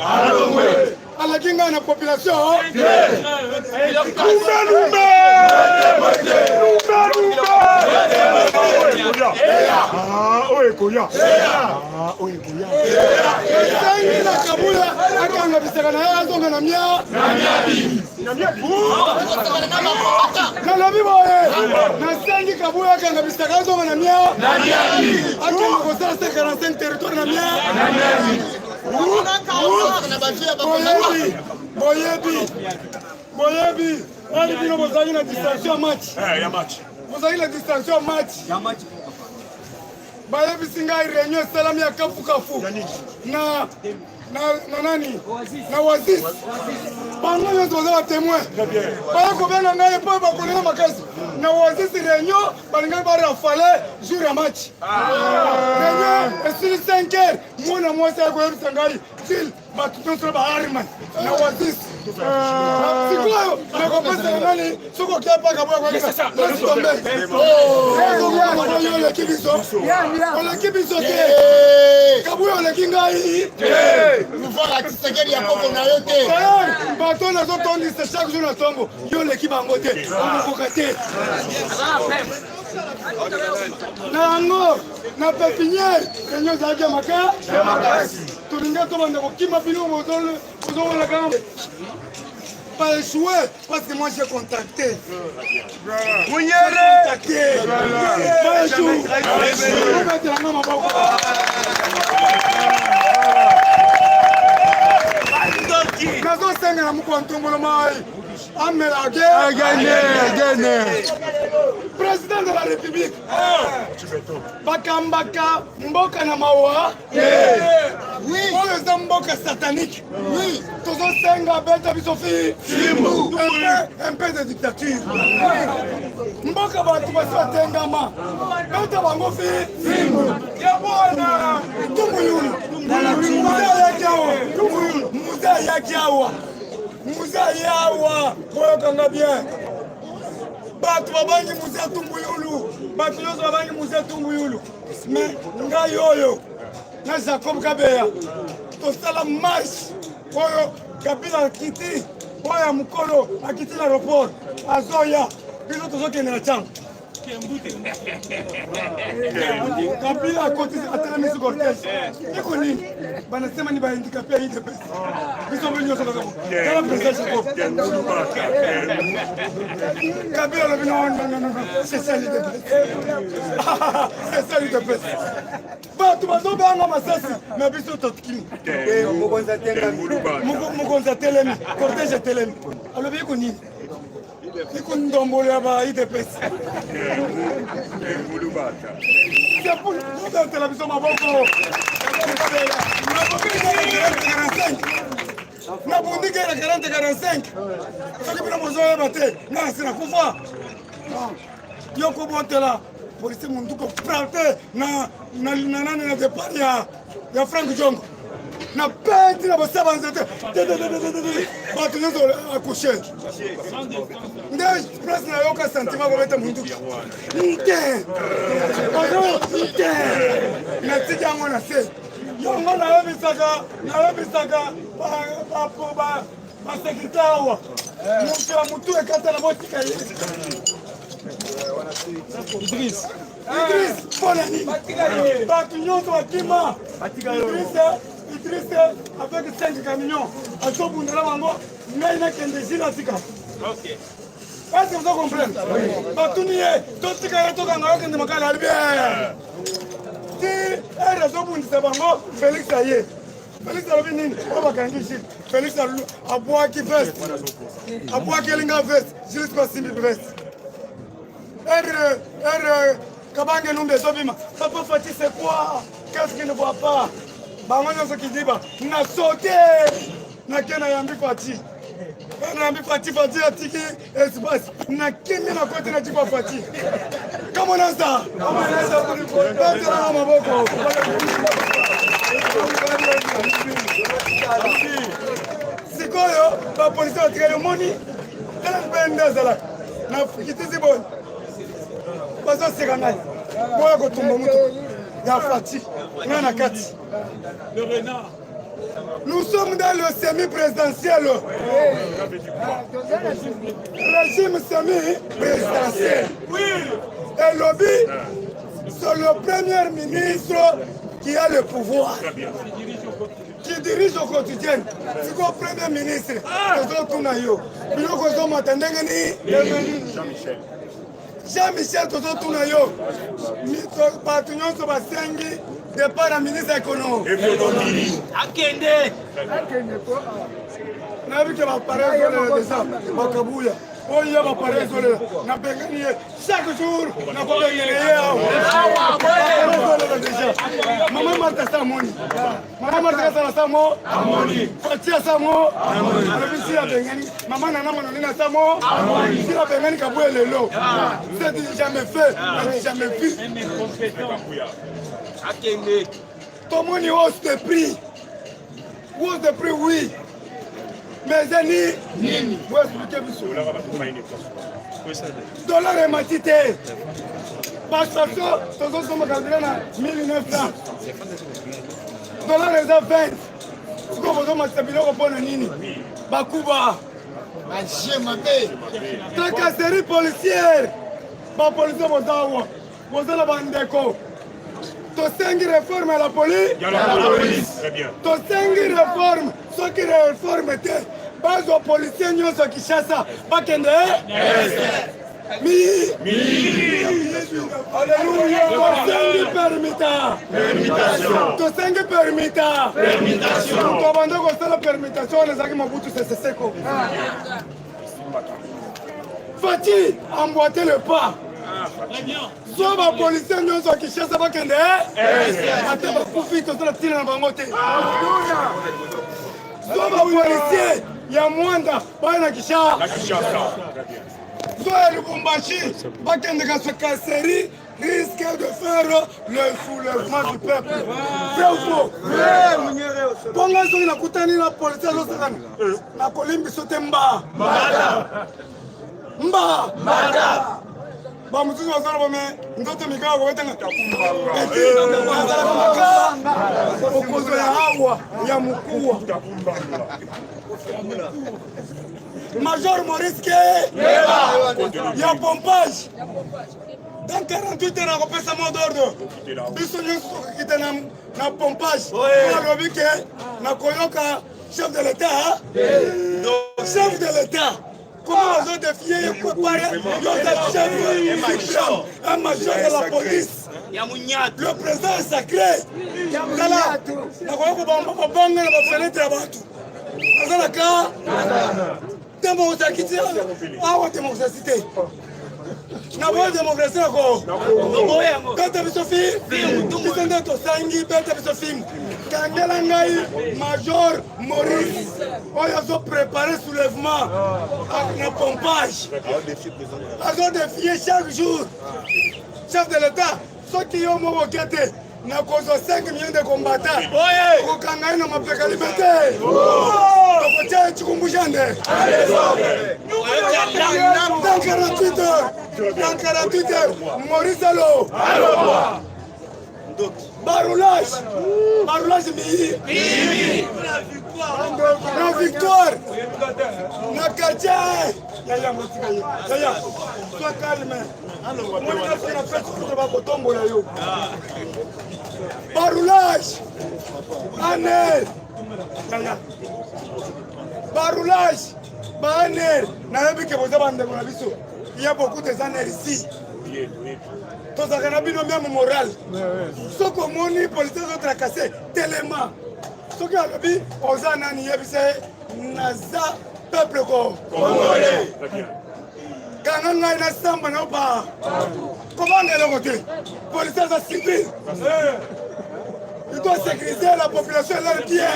alo alaki ngai na population lumbe lumbe lumbe lumbe oyo ekoya oyo ekoya esengi na kabuya akanga bisaka na ye azonga na mia nalobi boye nasengi kabuya akanga bisaka azonga na mia akende kosala 45 territoire na mia boyebi boyebi boyebi nani bino bozalaki na distraction ya match bozalaki na distraction ya match bayebisi ngai réunion esalami ya kafukafu na na, na nani na oasis bango nyonso baza batemoin baya kobenga ngai epai bakolela makasi na oasis réunion balingaki barafale jour ya match réunion esili 5 heures mwana mwasi aye koyebisa ngai jil bato nyonso na baarme na oasis sikoyo nakopesaka nani soki okia paka boyakoyebisa tombe oleki biso oleki biso te kabuya oleki ngai Tshisekedi ya koko na yo te bato nazotondisa chaque jour na ntongo yo oleki bango te okokoka te na yango na pepiniere réunion ezalaki ya makasi tolinga tobanda kokima bino bozomona kaka pas échoué parce que moi j'ai contacté. Munyere Contacté. Pas échoué. Obetelanga maboko. Nazosenga na mokwa ntombolo mai amela Agene président de la république bakambaka mboka na mawa oyo eza mboka satanique tozosenga beta biso fi un peu de dictature mboka bato basi batengama beta bango fi tumuyulu muze ayaki awa muze ayaki awa muze aye awa boyokanga bien bato babangi muze tumbuyulu bato nyonso babangi muze tumbuyulu me ngai oyo na jacob kabeya tosala marche oyo kabila akiti oyo ya mokolo akiti na aéroport azoya biso tozokende na ntango kabila akoti atelemisi cortège iko nini banasema ni bahandikape ya idps biso mpe nyonso kaka tala président jacob kabila alobi non non non non c'est ça l'idps c'est ça l'idps bato bazobanga masasi na biso totikimi mokonzi atelemi cortège etelemi alobi iko nini iko ndombolo ya ba idps obetela biso maboko nabundi kera 40 45 soki bino bozoyeba te nga nasi nakufa yo kobotela polisi munduko frappe na na nani na depart ya ya Frank Jongo na penti na bosaba nzete bato nyonso akushe nde place nayoka sentiment kobeta munduki nte nte natiki yango na se yango nayebisaka nayebisaka basekirite awa moto ya motu ekatana botika ye Idriss Idriss mpo na nini bato nyonso bakima Idriss Idriss avec 5 camion azobundela bango ngai nakende jila atika Est-ce que vous comprenez batuni ye totika ye tokanga akende makala alibi ti ere azobundisa bango Félix aye Felix alobi nini oyo bakangi Jules Felix abwaki veste abwakeli nga veste Jules basimbi veste R R Kabange Numbi ezobima papa Fatshi c'est quoi qu'est-ce qui ne voit pas bango nyonso kidiba na saute nake nayambi Fatshi nayambi Fatshi Fatshi atiki espace nakimi nakoti na jipa Fatshi kamonasa betelanga maboko sikoyo bapolisi batikali omoni tala mpe nde azalaka na kitisi boye bazoseka ngai boya kotumba motuka ya Fatshi ngai na kati. Nous sommes dans le semi-présidentiel. Régime semi-présidentiel. Et lobby, c'est le premier ministre qui a le pouvoir. Qui dirige au quotidien. Siko premier ministre, tozotuna yo. Biloko ezomata ndenge nini? Jean-Michel tozotuna yo. Bato nyonso basengi départ ya ministre ya économie. Akende. Nayebi ke baappareil ezolela deja bakabuya oyo ye baappareil ezolela nabengani ye chaque jour nakobengela ye awa baappareil ezolela deja. Mama Marta sa amoni, mama Marta kasala samo Fatia samo alobi si abengani mama Nana Manonini asamo si abengani Kabuya lelo. C'est jamais fait, jamais vu. Akende. Tomoni hausse de prix, hausse de prix, oui, mais eza nini? Boexpliquer biso. Dollar emati te, bastation tozosomba carburant na 1900, dollar eza 20. Sikoyo bozomatisa biloko mpo na nini? Bakuba baje mabe. Tracasserie policière. Bapolisier boza awa, boza na bandeko. Tosengi réforme ya la police, tosengi réforme. Soki réforme te, bazwa policier nyonso ya Kinshasa bakende mi. Tosengi permita, tosengi permita. Tobanda kosala permutation wana ezalaki Mobutu Sese Seko. Fatshi, emboîte le pas. Zwa bapolisier nyonso ya Kinshasa bakende, ata bakufi tozala ntina na bango te. Zwa bapolisier ya Mwanda baya na Kinshasa, zwa ya Lubumbashi bakende. Tracasserie risque de faire le soulèvement du peuple. Vrai ou faux? Mpo ngai soki nakutani na policier azosakana, nakolimbiso te. Mba mba bamosusu bazoloba me nzoto mikaka kobetanga azalaka maka okozo ya awa ya mokuwa. Major Maurice ke ya pompage, dans 48 heures akopesa mot d'ordre, biso nyonso tokokita na pompage. Alobi ke nakoyoka chef de l'État, chef de l'État comment bazodéfier ye préparé? Yo oza chef suprême, un major de la police. Le président est sacré. Tala, nakoki kobamba mabanga na bafenêtre ya bato. Nazalaka démocratie ti awa, démocratie te. Na boya démocratie nako beta biso fi biso nde tosangi beta biso film. Kangela ngai major Maurice oyo azoprépare soulèvement na pompage, azodéfier chaque jour chef de l'État. Soki yo moko oke te, nakozwa 5 millions de combattants, okokanga ye na mapeka limete, tokotia ye cikumbujande dans 48 heures. Dans 48 heures, Maurice alo baroulage, baroulage miyi na victoire na quartier. Yaya, motika ye. Yaya, sois calme. Monika soki na pesi kuta bakotombola yo. Baroulage ANR, yaya, baroulage baANR, nayebi ke boza bandeko na biso. Ya beaucoup des ANR ici, tozalaka na bino même moral. Soki omoni policier azotracasser, telema. Soki alobi oza nani, yebisa ye naza peuple ko kanga ngai nasamba na ba kobanga eloko te. Policier aza civil, il doit sécuriser la population et leur bien.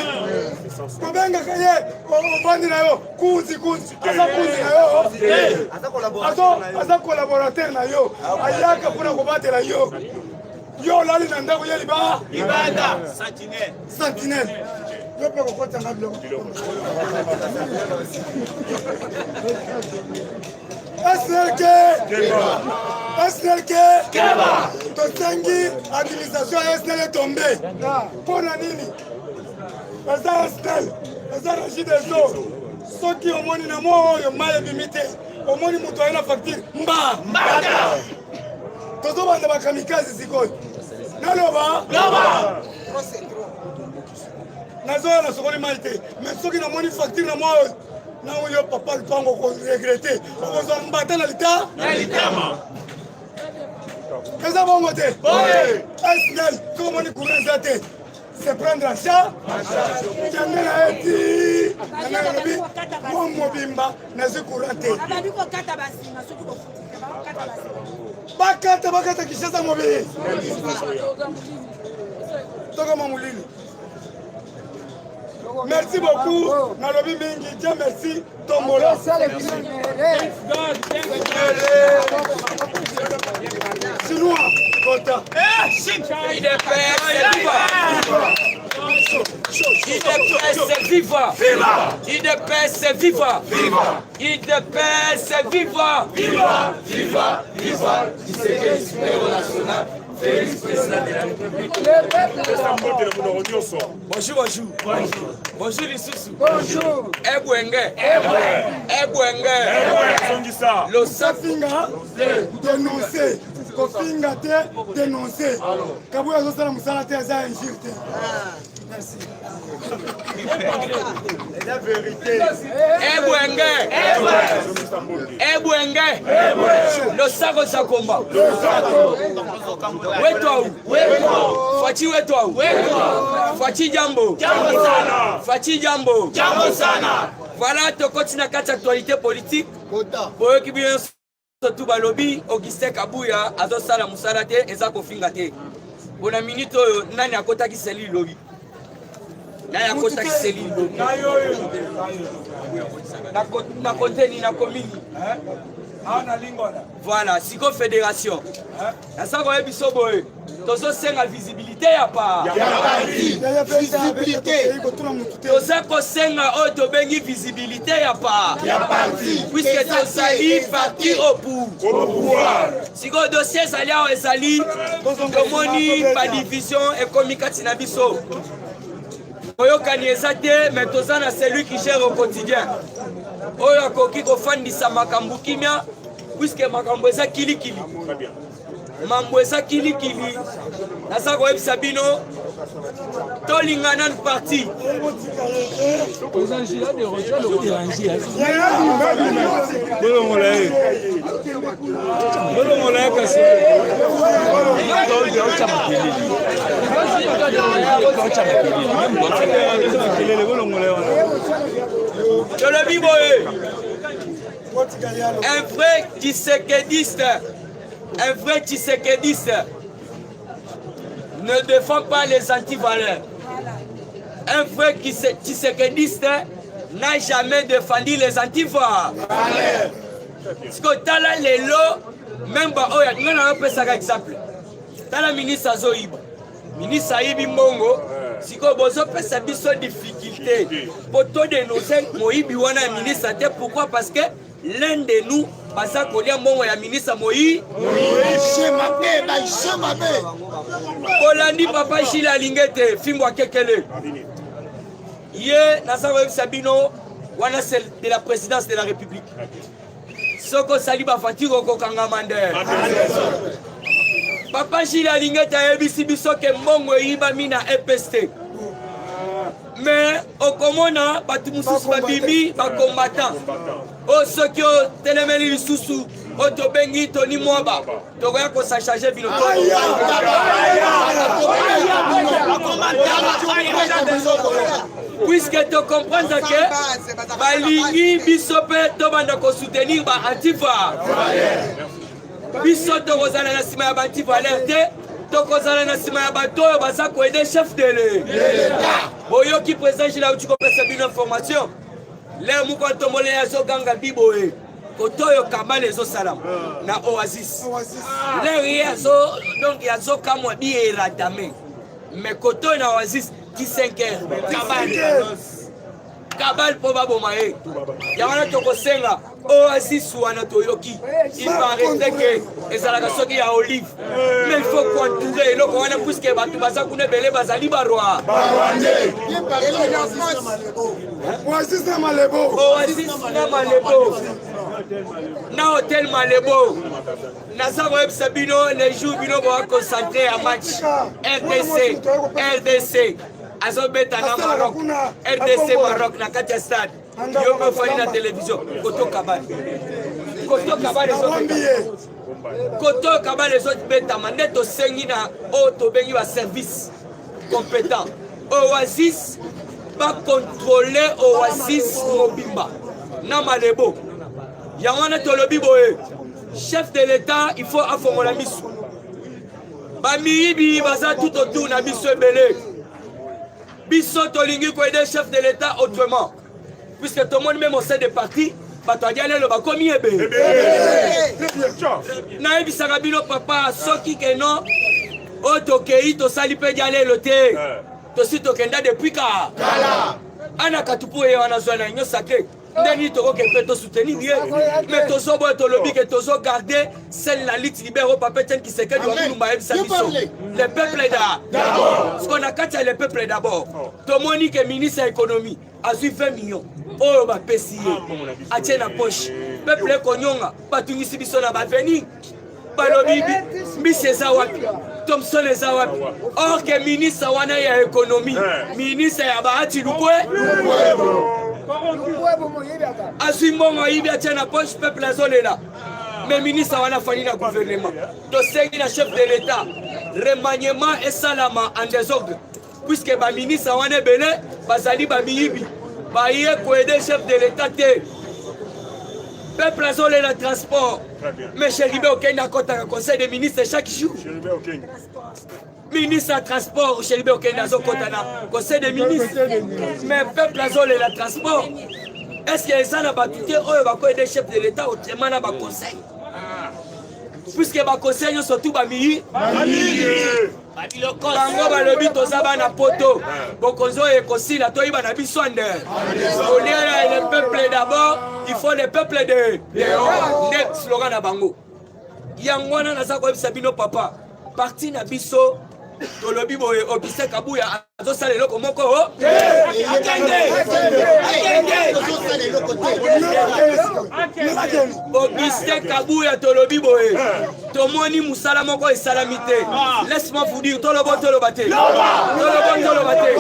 Kobengaka ye ovandi na yo kunzi kunzi, aza kunzi na yo, aza collaborateur na yo, ayaka mpona kobatela yo. Yo olali na ndako, ye liba libanda. Sentinelle. Yo mpe kokotanga biloko. SNLK, SNLK, tosengi administration ya SNL etombe. Mpo na nini? Eza SNEL, eza Regideso. Soki omoni na mwa oyo mai ebimi te, omoni moto aye na facture mba mbata. Tozobanda bakamikaze sikoyo. Naloba loba. Nazoya nasokoli mai te, mais soki namoni facture na mwa oyo na oyo papa lupango okoregrete, okozwa mbata na lita na litama. Eza bongo te. SNEL soki omoni courant eza te, se prendre en charge kende na ye ti nanga nalobi mwa mobimba nazwi courant te bakata bakata kinshasa mobili tokoma molili. Merci beaucoup, nalobi mingi. Dieu merci. Tombola chinois kota. UDPS viva! Viva! UDPS viva! Viva! UDPS viva! Viva! Viva! Viva! Tshisekedi, héros national, Félix, président de la République. Bonjour, bonjour. Bonjour. Bonjour lisusu. Bonjour. Ebwenge. Ebwenge. Losako. Finga, dénoncer. Kofinga te, dénoncer. Kabuya azosala mosala te, aza injure te. Merci. Ebwenge. Ebwenge. Losako Zakomba. Wetu au. Fachi wetu au. Fachi jambo. Fachi jambo. Jambo sana. Voilà, tokoti na kati actualité politique. Boyoki bien surtout balobi Augustin Kabuya azosala mosala te, eza kofinga te. Bona minute oyo nani akotaki seli lobi? Nani akotaki seli lobi? Na konteni na komini. Voilà, siko fédération. Naza koyebi biso boye, tozosenga visibilité ya pa. Visibilité. Toza kosenga oyo tobengi visibilité ya pa. Puisque tozali parti au pouvoir. Sikoyo dossier ezali awa, ezali tomoni badivision ekomi kati na biso. Boyokani eza te, mais toza na celui qui gère au quotidien. Oyo akoki kofandisa makambo kimia, puisque makambo eza kilikili. Mambo eza kilikili. Naza koyebisa bino, tolinga nanu parti. Bolongola ye, bolongola ye kasi. Makelele, bolongola ye wana. Tolobi boye, un vrai tshisekediste, un vrai tshisekediste ne défend pas les antivaleurs. Un vrai tshisekediste n'a jamais défendu les antivaleurs. Siko tala lelo, même ba oyo nga na opesaka exemple. Tala ministre azoyiba. Ministre ayibi mbongo, sikoyo bozopesa biso difficulté po to dénoncer moyibi wana ya ministre te. Pourquoi? Parce que l'un de nous baza kolia mbongo ya ministre moyi. Jeu mabe, ba jeu mabe. Bolandi papa Gilles Alingete, fimbo akekele. Ye naza koyebisa bino wana, c'est de la présidence de la République. Soki osali bafatire, okokangama nde. Papa Gilles Alingete ayebisi biso ke mbongo eyibami na EPST, mais okomona bato mosusu babimi bacombattant oyo. Soki otelemeli lisusu oyo tobengi Tony Mwaba, tokoya kosacharge bino, puisque tocomprendre ke balingi biso mpe tobanda kosoutenir ba antifa. Biso tokozala na nsima ya baantivaleur te, tokozala na nsima ya bato oyo baza koaider chef de l'État. Boyoki président Gilles auti kopesa bino information. Lere moko atombole azoganga biboye koto oyo kabale ezosalama na Oasis. Lere ye azo donc azokamwa bi eradame, mais koto oyo na Oasis ti 5 heures kabale kabale mpo baboma ye. Yango wana tokosenga. Oasis wana toyoki, il paraîtrait que ezalaka soki ya olive, mais il faut koentoure eloko wana puisque bato baza kuna ebele bazali baroi. Oasis na Malebo. Oasis na Malebo. Na hotel Malebo. Naza koyebisa bino le jour bino boa concentré ya match RDC RDC azobeta na Maroc, RDC Maroc na kati ya stade, yo mpe ofandi na televizio kotoka bale kotoka bale kotoka bale ezobetama. Nde tosengi na oyo tobengi baservice compétent Oasis bakontrole Oasis mobimba na Malebo. Yango wana tolobi boye, chef de l'État il faut afongola miso, bamiyibi baza tout autour na biso ebele. Biso tolingi koaider chef de l'État autrement, puisque tomoni même au sein de parti bato adia lelo bakomi ebele. Nayebisaka bino papa, soki keno oyo tokei tosali mpe dia lelo te, tosi tokenda depuis ka ana katupu ye wana zwa na union sacré. Nde nini tokoke mpe tosoutenir ye, mais tozoboya, tolobi ke tozogarde celle la lutte libère oyo papa Etienne Tshisekedi wa Mulumba ayebisa biso, le peuple d'abord. Siko na kati ya le peuple d'abord, tomoni ke ministre ya économie azwi 20 millions oyo bapesi ye, atie na poche. Peuple ekonyonga, batungisi biso na baavenir, balobi mbisi eza wapi, Thomson eza wapi, or ke ministre wana ya économie, ministre ya Bahati Lukwe, azwi mbongo ayibi, atia na poche. Peuple azolela, mais ministre wana afandi na gouvernement. Tosengi na chef de l'État remaniement esalama en désordre, puisque baministre wana ebele bazali bamiyibi, baye koaider chef de l'État te. Peuple azolela transport, mais Chérubin Okende akɔtaka conseil des ministres chaque jour. Ministre ya transport Chérubin Okende azokɔta na conseil des ministres, mais peuple azolela transport. Est ce que eza na bato te oyo bakoaider chef de l'État autrement na baconseil, puisque baconseil nyonso tu bamiyi bango balobi toza bana poto, bokonzi oyo ekosila, toyiba na biso nde olia. Le peuple d'abord, il faut le peuple de nde slogan na bango. Yango wana naza koyebisa bino papa, parti na biso tolobi boye, Augustin Kabuya azosala eloko moko. Akende, akende Augustin Kabuya. Tolobi boye, tomoni mosala moko esalami te. Laisse-moi vous dire, tolobo toloba te, tolobo toloba te.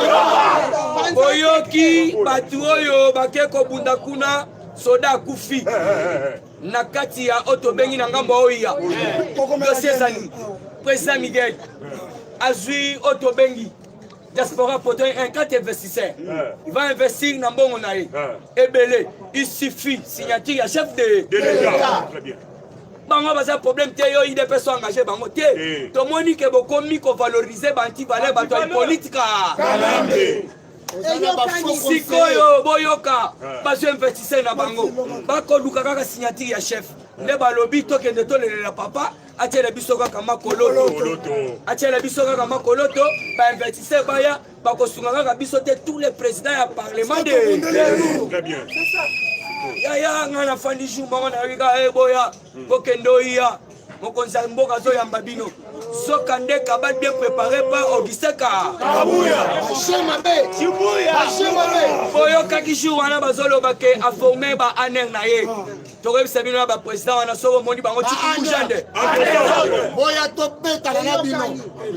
Boyoki bato oyo bake kobunda kuna, soda akufi na kati ya oyo tobengi na ngambo oyo ya dossier ezali président Miguel azwi oyo tobengi diaspora poto, un grand investisseur, il va investir na mbongo na ye ebele, il suffit signature ya chef de bango, baza problème te. Yo UDPS engagé bango te, tomoni ke bokomi kovaloriser baantivaleur, bato ya politika. Sikoyo boyoka, bazwi investisseur na bango, bakoluka kaka signature ya chef. Nde balobi tokende tolelela papa atiela biso kaka makoloto, atiela biso kaka makoloto, bainvestisseur baya, bakosunga kaka biso te, tous les présidents ya parlement de yaya. Ngai nafandi jour moko, nayoki kaka eboya bokende oya, mokonzi ya mboka azoyamba bino, soka nde kaba bien préparé par Augustin Kabuya. Boyokaki jour wana bazoloba ke aforme ba ANR na ye. Tokoyebisa bino na baprésident wana, soki omoni bango tikibujande. Boya tobetana na bino.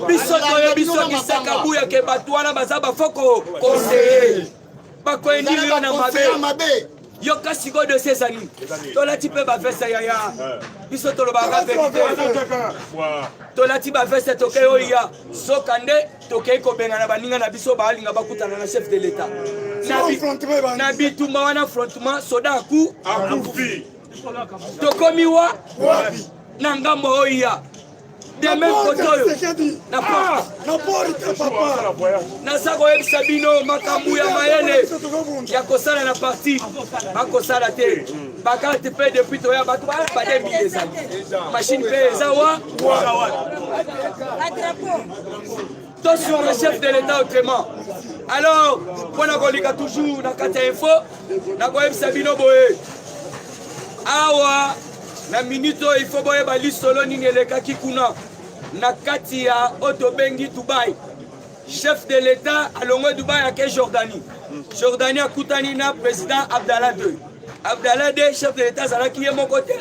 Biso toyebi soki Kabuya ke bato wana baza bafoko conseiller, bakoyendili yo na mabe. Yoka sikoyo, dossier ezali, tolati mpe baveste yaya, biso tolobaka vérité. Tolati baveste, tokei oya, soka nde tokei kobengana baninga na biso balinga bakutana na chef de l'État na bitumba wana, affrontement, soda aku akufi. Tokomi wa na ngambo oyo de même côté oyo na porte. Naza koyebisa bino makambo ya mayele ya kosala na parti, bakosala te. Bakarte mpe depuis toya, bato badembi ezali, machine mpe eza wa. Tosunga chef de l'État autrement. Alors mpona kolika toujours na kati ya info, nakoyebisa bino boye. Awa na minute oyo il faut boyeba lisolo nini elekaki kuna na kati ya oyo tobengi Dubai. Chef de l'État alongwe Dubai ake Jordanie. Jordanie akutani na président Abdallah II. Abdallah II, chef de l'État azalaki ye moko te,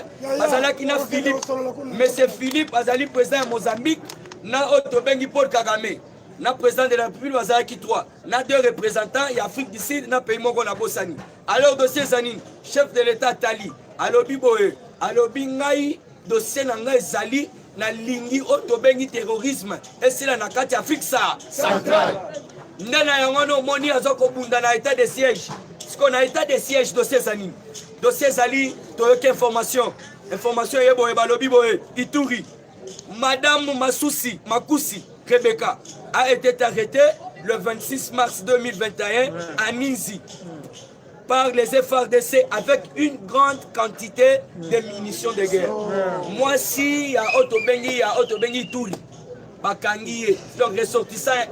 azalaki na Philippe. Monsieur Philippe azali président ya Mozambique na oyo tobengi Paul Kagame. Na président de la République bazalaki 3 na deux représentants ya Afrique du Sud na pays moko na bosani. Alors dossier eza nini? Chef de l'État atali, alobi boye, alobi ngai dossier na ngai ezali nalingi oyo tobengi terrorisme esila na kati ya Afrique sa centrale. Nde na yango wana omoni aza kobunda na état de siège. Sikoyo na état de siège dossier eza nini? Dossier ezali toyoki information, information eye boye, balobi boye Ituri, Madame Masusi Makusi Rebecca a été arrêtée le 26 mars 2021 à Ninzi par les FARDC avec une grande quantité de munitions de guerre. Mwasi ya oyo tobengi ya oyo tobengi Ituri bakangi ye, donc ressortissant,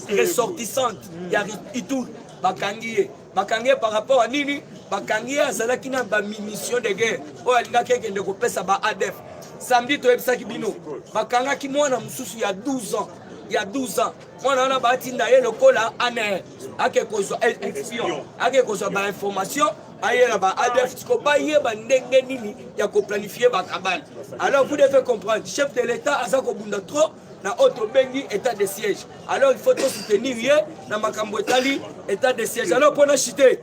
ressortissante ya Ituri bakangi ye, bakangi ye par rapport à nini? Bakangi ye azalaki na bamunition de guerre oyo alingaki ekende kopesa ba ADF. Samedi toyebisaki bino bakangaki mwana mosusu ya 12 ans, ya 12 ans. Mwana wana batinda ye lokola ANR ake kozwa espion, ake kozwa bainformation ayela ba ADF siko bayeba ndenge nini ya koplanifier bakabale. Alors vous devez comprendre, chef de l'État aza kobunda trop na oyo tobengi état de siège. Alors il faut tosoutenir ye na makambo etali état de siège. Alors mpona chite,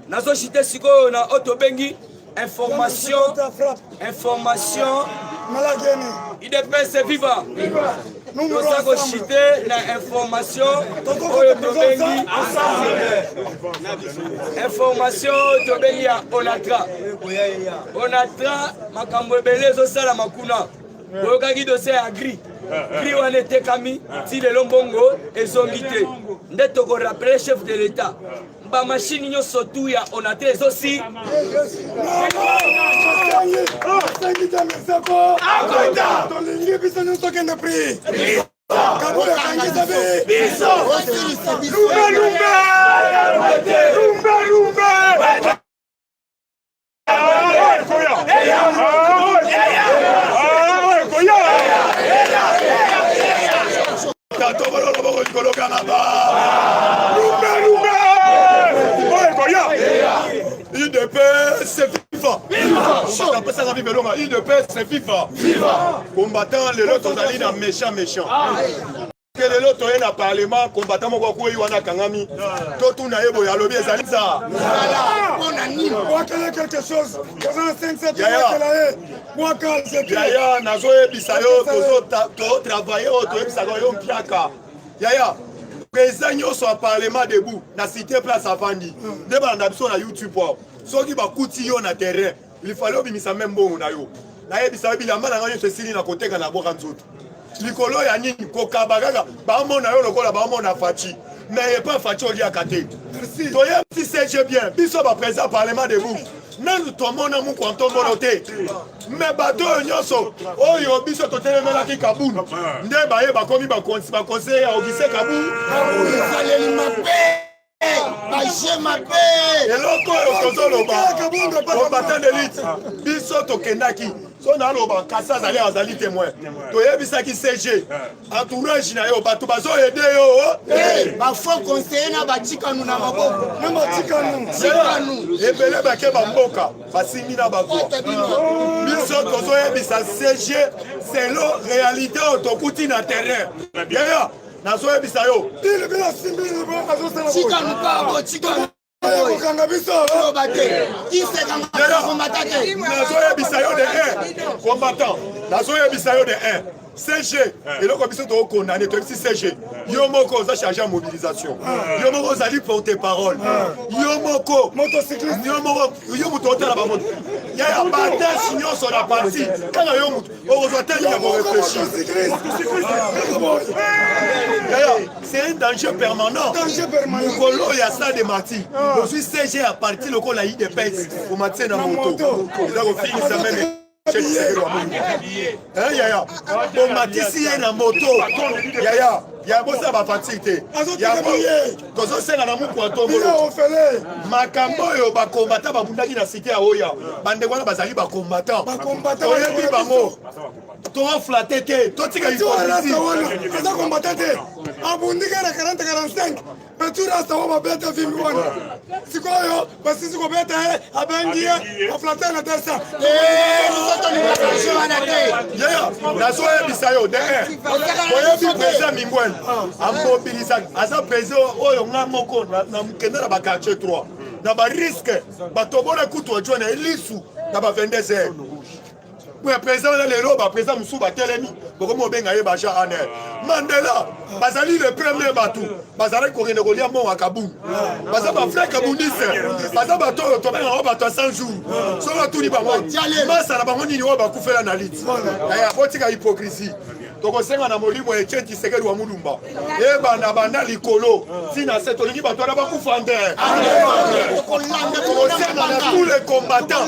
nazochite sikoyo na oyo tobengi information, information UDPS viva. Toza kochite na information oyo tobengi information oyo tobengi ya Onatra. Onatra, makambo ebele ezosalama kuna. Boyokaki dossier ya gri gri wana etekami, ti lelo mbongo ezongi te. Nde tokorappeler chef de l'État, bamashine nyonso tu ya Onatra ezosi. Asengi te meseko, tolingi biso nyonso tokende prix. Kabula akangisa biso. Lumbe lumbe lumbe lumbe. Tatobolo loboko likolo kanga ba lumbe lumbe oyo ekoya. UDPS viva! Apesaka vive elonga. UDPS viva! Combattant, lelo tozali na méchant méchant ke lelo toye na parlement. Combattant moko akwei wana, akangami. Totuna ye boye, alobi ezali za Bwakele quelque chose, toza na 5 bwakela ye, bwaka. Yaya, nazoyebisa yo, totravaille oyo toyebisaka yo mpiaka. Yaya, président nyonso ya Parlement debout na cité place avandi nde balanda biso na YouTube awa. Soki bakuti yo na terrain, il fallait obimisa me mbongo na yo. Nayebisa yo, bilamba na ngai nyonso esili na koteka na bwaka nzoto likolo ya nini? Kokaba kaka bamona yo lokola bamona Fatshi, mais epa Fatshi oliaka te. Toyebisi CG bien, biso baprésident Parlement debout nanu tomona mukwa ntombolo te, mais bato oyo nyonso oyo biso totelemelaki Kabund nde baye bakomi baconseiller ya Augustin Kabund. Ezaleli mabe, baje mabe. Eloko oyo tozoloba, combattant d'élite, biso tokendaki so naloba kasi azali azali témoin. Toyebisaki CG, entourage na yo, bato bazoaider yo. Bafaux conseiller na batikanu na maboko. Na batikanu. Tikanu. Ebele bake bamboka basimbi na bakwa. Biso tozoyebisa CG selon réalité oyo tokuti na terrain. Yaya, nazoyebisa yo. Ilibila asimbi azosala. Tikanu kabo, tikanu. Kokanga biso. Loba te kisekanga komata te. Nazoyebisa yo de 1, combattant, nazoyebisa yo de 1, CG, eloko biso tokokondane, toyebisi CG, yo moko oza chargé ya mobilisation, yo moko ozali porte parole, yo moko motocycliste, yo moko, yo moto otala bamoto yaya batâches nyonso na parti kaka yo moto okozwa tani ya koréfléchir. Yaya, c'est un danger permanent. Danger permanent. Mokolo ya stade des Martyrs, ozwi CG ya parti lokola UDPS, omatie na moto, eza kofingisa même yaya. Bomatisi ye na moto, yaya. Ya bosala bafantire te. Tozosenga na mukwa tombolo makambo oyo bakombata babundaki na site ya oya. Bandeko wana bazali bakombatant, toyebi bango, toflate te, totika hypocrisie. Aza combattant te, abundika na 40 45 petit rasta oyo babeta vimbi wana, sikoyo basisi kobeta ye, abengi ye aflate na 200. Yeya, nazoyebisa yo de oyebi président Mingwen amobilisaka, aza président oyo nga moko nakende na baquartier 3 na barisque, bato bona kutu ajwa na elisu na ba 22 heures. Ya président wana, lelo baprésident mosusu batelemi, bokomi obenga ye bajean aner Mandela. Bazali le premier bato bazalaki kokende kolia mbongo ya Kabungu. Baza bafrai kabundiste, baza bato oyo tobengaka bato ya 100 jours. Soki atuni bango masala bango nini oyo bakufela na liti aya, botika hypocrisie. Tokosenga na molimo ya Etienne Tshisekedi wa Mulumba, ebanda banda likolo ntina se tolingi bato wana bakufa nde. Tokosenga na tous les combattants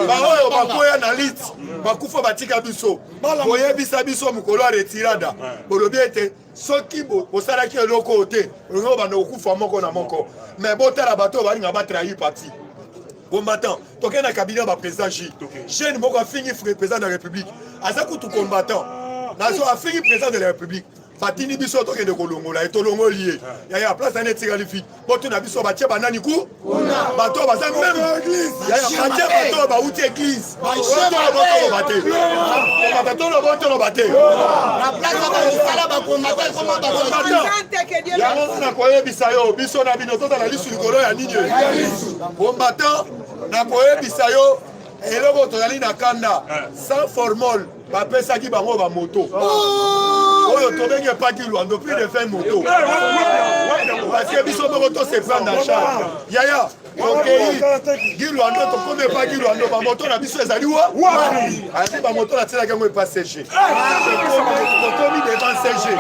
baoyo bakwea na liti, bakufa, batika biso. Boyebisa biso mokolo ya retirada, bolobi ete soki bosalaki eloko oyo te, olingi obanda kokufa moko na moko. Mais botala bato oyo balinga batrahir parti combattant. Tokende na cabinet ya baprésident j jeune moko afingi président de la République, aza kutu combattant, nazo afingi président de la République. Batindi biso tokende kolongola ye, tolongoli ye. Yaya, place ane etikali vide. Botuna biso, batie banani ku? Bato oyo baza même, yaya, batie bato oyo bauti église. Toloba te, bato toloba, toloba te. Na place ya bamisala bakomata ekoma bato. Yango nakoyebisa yo, biso na bino tozala lisu likolo ya nini? Combattant, nakoyebisa yo eloko tozali na kanda. Sans formol, bapesaki bango bamoto oyo tobengi epaki Lwando, plus de 20 moto, parce que biso moko tose prendre en charge. Yaya, tokei Gi Lwando, tokomi epaki Lwando, bamoto na biso ezali wa asi bamoto natielaki yango epa CG. Tokomi devant CG,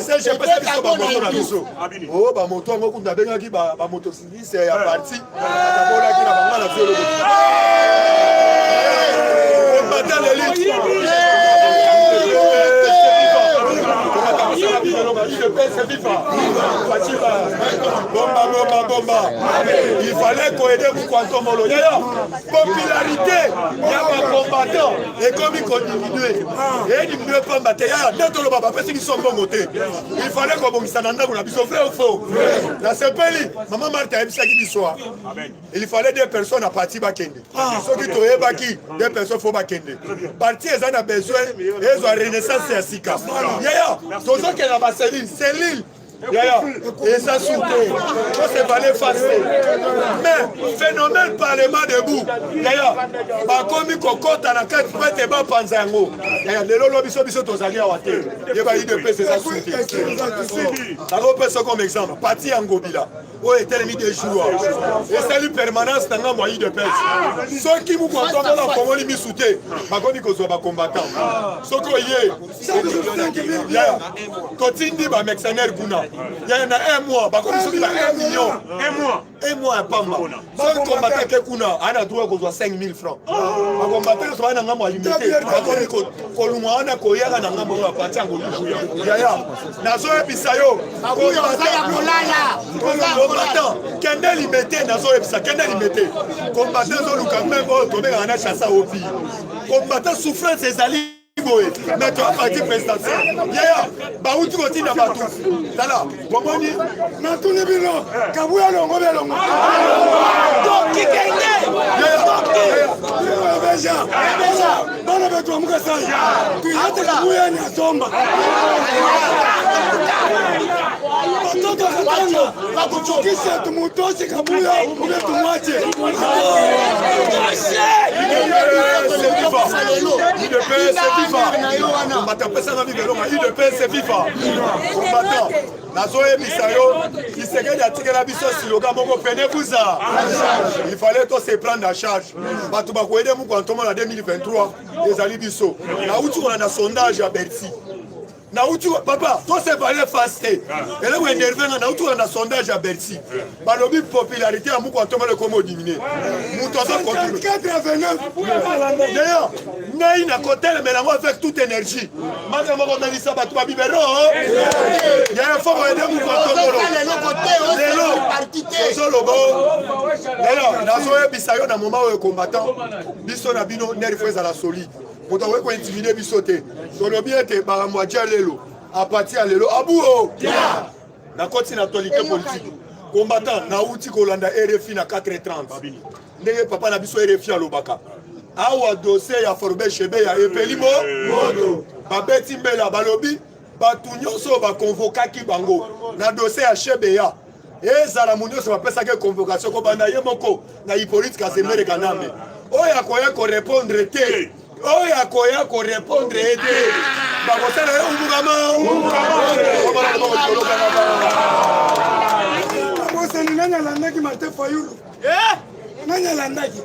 CG epesa biso bamoto na biso. O bamoto yango kutu nabengaki bamotocycliste ya parti, bakabolaki na bango na biso eloko. Combattant l'élite, UDPS viva! Bomba, bomba, bomba! Il fallait koaider Mukwantomolo. Yaya, popularité ya bacombattant ekomi kodiminue, ediminue pamba te. Yaya, nde toloba, bapesi biso mbongo te. Il fallait kobongisa na ndako na biso. Vrai ou faux? Nasepeli mama Marthe ayebisaki biso, il fallait deux personnes na parti bakende. Soki toyebaki deux personnes faut bakende, parti eza na besoin ezwa renaissance ya sika. Yaya, tozokende na bacellule cellule. Yaya, eza su te, tosevale face te. Mais phénomène parlement debout, yaya, bakomi kokɔta na kati po ete bapanza yango. Yaya, lelo lo biso biso tozali awa te, yeba UDPS eza su te. Nakopesa comme exemple parti ya Ngobila oyo etelemi de jour, esali permanence na ngambo ya UDPS. Soki mokwatombola akongoli misu te, bakomi kozwa bacombattant. Soki oye, yaya, totindi bamercenaire kuna, yaya, na un mois bakomi soki ba 1 million. Un mois ya pamba. Soki combattant ke kuna, aa na droit kozwa 5000 francs. Bacombattant nyonso baa na ngambo ya Limete bakomi kolungwa wana, koyaka na ngambo oyo aparti yango. Yaya, nazoyebisa yo, combattant, kende Limete. Nazoyebisa, kende Limete. Combattant ezoluka même oyo tobengaka na chassa opi. Combattant, souffrance ezali boye, mais toya parti présidentiel. Yaya, bauti kotinda bato, tala, bomoni. Natuni bino, Kabuya longo belongo tokikende. Beja bana betu amukasai, tuyate Kabuya ni asomba batoto akatanga, kisha tumutoshe Kabuya ube tumwache. UDPS viva! Combattant, apesanga bikelonga. UDPS viva! Combattant, nazoyebisa yo, Tshisekedi atikela biso slogan moko: prenez-vous en. Il fallait to se prendre en charge. Bato bakoaider Mukwantomo na 2023 ezali biso. Nauti kolanda sondage ya Bercy. Nauti, papa, to se voiler face te. Eloko énerve nga, nauti kolanda sondage ya Bercy, balobi popularité ya Mukwantomo ekomi odiminue. Moto aza 89. D'ailleurs, Ngai nakotelemela yango avec toute énergie. Maka moko melisa bato ba bibero. Ya fo ko ede mukotokolo. Lelo tozoloba lelo nazoyebisa yo na moment oyo combattant biso na bino neri fo ezala solide. Moto akoki kointimide biso te. Tolobi ete makambo ya lelo a partir ya lelo abuo. Nakoti na actualité politique. Combattant nauti kolanda RFI na 4h30. Ndenge papa na biso RFI alobaka. Awa dossier ya Forbe Chebeya epeli mo moto. Babeti mbela balobi bato nyonso bakonvokaki bango na dossier ya Chebeya. Ezala mu nyonso bapesaki convocation kobanda ye moko na Hippolyte Kazembere Kanambe. Oyo akoya korepondre te. Oyo akoya korepondre ye te. Bakosala ye umbukama. Bosani nani alandaki Martin Fayulu? Nani alandaki?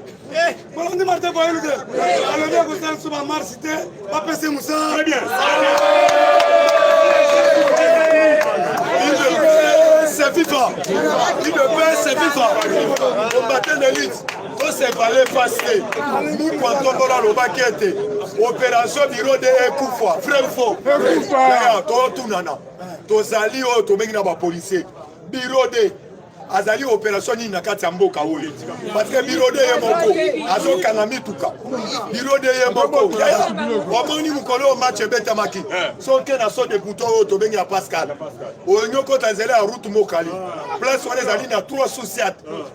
Bolandi Martin Fayulu te? Alobi akosala lisusu ba marche te, bapesa ye mosala. Très bien. C'est FIFA. UDPS, c'est FIFA. Combattant d'élite. tosepale face te. Mukwa Ntombolo alobaki ete opération bureau de ekufa. Vrai ou faux? Yaya, totunana. Tozali oyo tobengi na ba policiers. Bureau de azali opération nini na kati ya mboka oyo? Parce que bureau de ye moko azokanga mituka. Bureau de ye moko. Yaya, omoni mokolo oyo match ebetamaki. Soki na saut de bouton oyo tobengi ya Pascal. Oyo okota nzela ya route Mokali. Place wana ezali na 3 sous-ciat.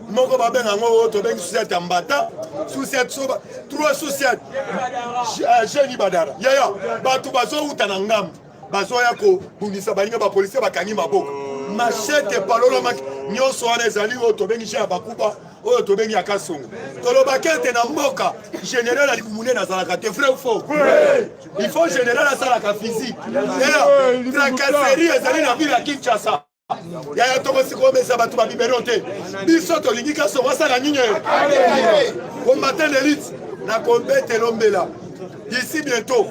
Moko babenga yango oyo tobengi sous-ciat ya Mbata, sous-ciat soba, 3 sous-ciat. Jeune Badara. Yaya, bato bazouta na ngambo. Bazoya kobundisa baninga ba policier bakangi maboko. Machette epalolamaki. Nyonso wana ezali oyo tobengi chef ya Bakuba, oyo tobengi ya Kasongo. Tolobaki ete na mboka général ya libumu nene azalaka te, vrai ou faux? Il faut général asalaka physique. Yaya, tracasserie ezali na ville ya Kinshasa. Yaya, tokosi komesa bato ba biberon te. Biso tolingi Kasongo asala nini? Combattant d'élite na kobetela mbela. D'ici bientôt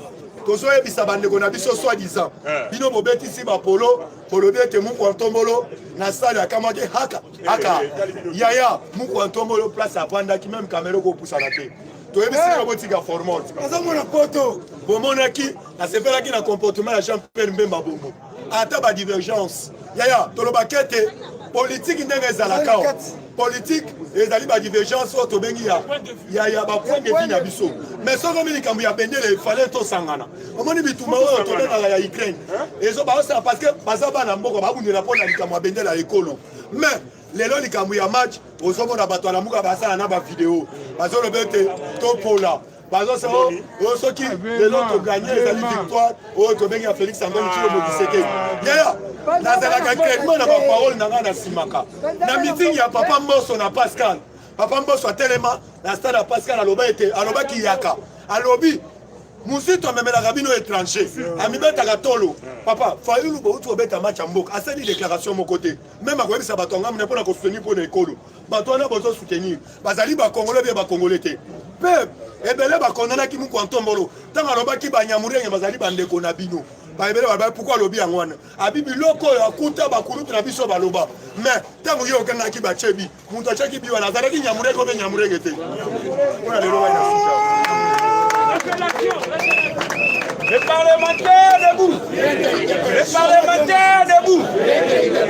tozoyebisa bandeko na biso soi-disant bino bobetisi bapolo, bolobi ete Mukwa Ntombolo na salle akamwaki haka haka. Yaya, Mukwa Ntombolo place avandaki même caméra okopusana te. Toyebisi bino botika formol. Azomona poto. Bomonaki nasepelaki na comportement ya Jean-Pierre Mbemba Bongo. Ata ba divergence. Yaya, tolobaki ete politique ndenge ezalaka o. Politique ezali ba divergence oyo tobengi ya ya ya ba point de vue na biso. Mais soki omi likambo ya bendele, il fallait tosangana. Omoni bitumba oyo tobengaka ya Ukraine. Ezo baosala parce que baza bana mboka babundela mpona likambo ya bendele ya ekolo. Mais lelo likambo ya match, ozomona bato alamuka basala na ba video. Bazoloba ete topola. Bazosala oyo soki lelo toganye ezali victoire oyo tobengi ya Félix Antoine Tshilombo Tshisekedi. Yaya, nazalaka clairement na ba parole na ngai nasimaka. Na meeting ya Papa Mboso na Pascal. Papa Mboso atelema na stade ya Pascal aloba ete alobaki yaka. Alobi Muzito amemelaka bino étranger, amibetaka tolo. Papa Fayulu bouti kobeta match ya mboka, asali déclaration moko te. Même akoyebisa bato ya ngambo na mpona kosoutenir mpona ekolo. Bato wana bozo soutenir, bazali ba Congolais bien ba Congolais te. Pe ebele bakondanaki Mukwa Ntombolo ntango alobaki Banyamulenge bazali bandeko na bino. Ba ebele balobaki pourquoi alobi yango wana? Abi biloko oyo akuta bakulutu na biso baloba. Mais ntango ye okangaki bachebi, moto atiaki bi wana azalaki Nyamulenge obe Nyamulenge te. Mpona lelo wana suka. Les parlementaires debout! Les parlementaires debout!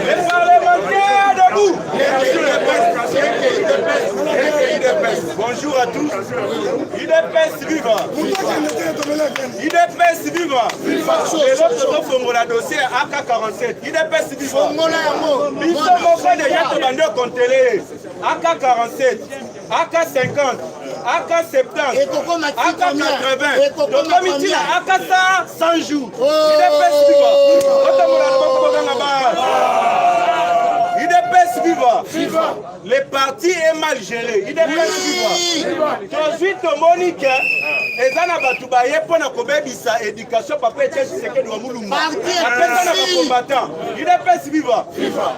Les parlementaires debout! Bonjour à tous. UDPS viva! UDPS viva! Lelo tozofongola dossier AK47. UDPS viva! Biso moko deja tobandi okontele AK47, AK50, AK70, AK80, tokomi ntina AK 100 jours. UDPS viva! Otombola loboko bokanga ba. UDPS viva! Le parti est mal géré. UDPS viva! Tozwi tomoni ke eza na bato baye mpo na kobebisa éducation papa Etienne Tshisekedi wa Mulumba. Apesa na ba combattant. UDPS viva!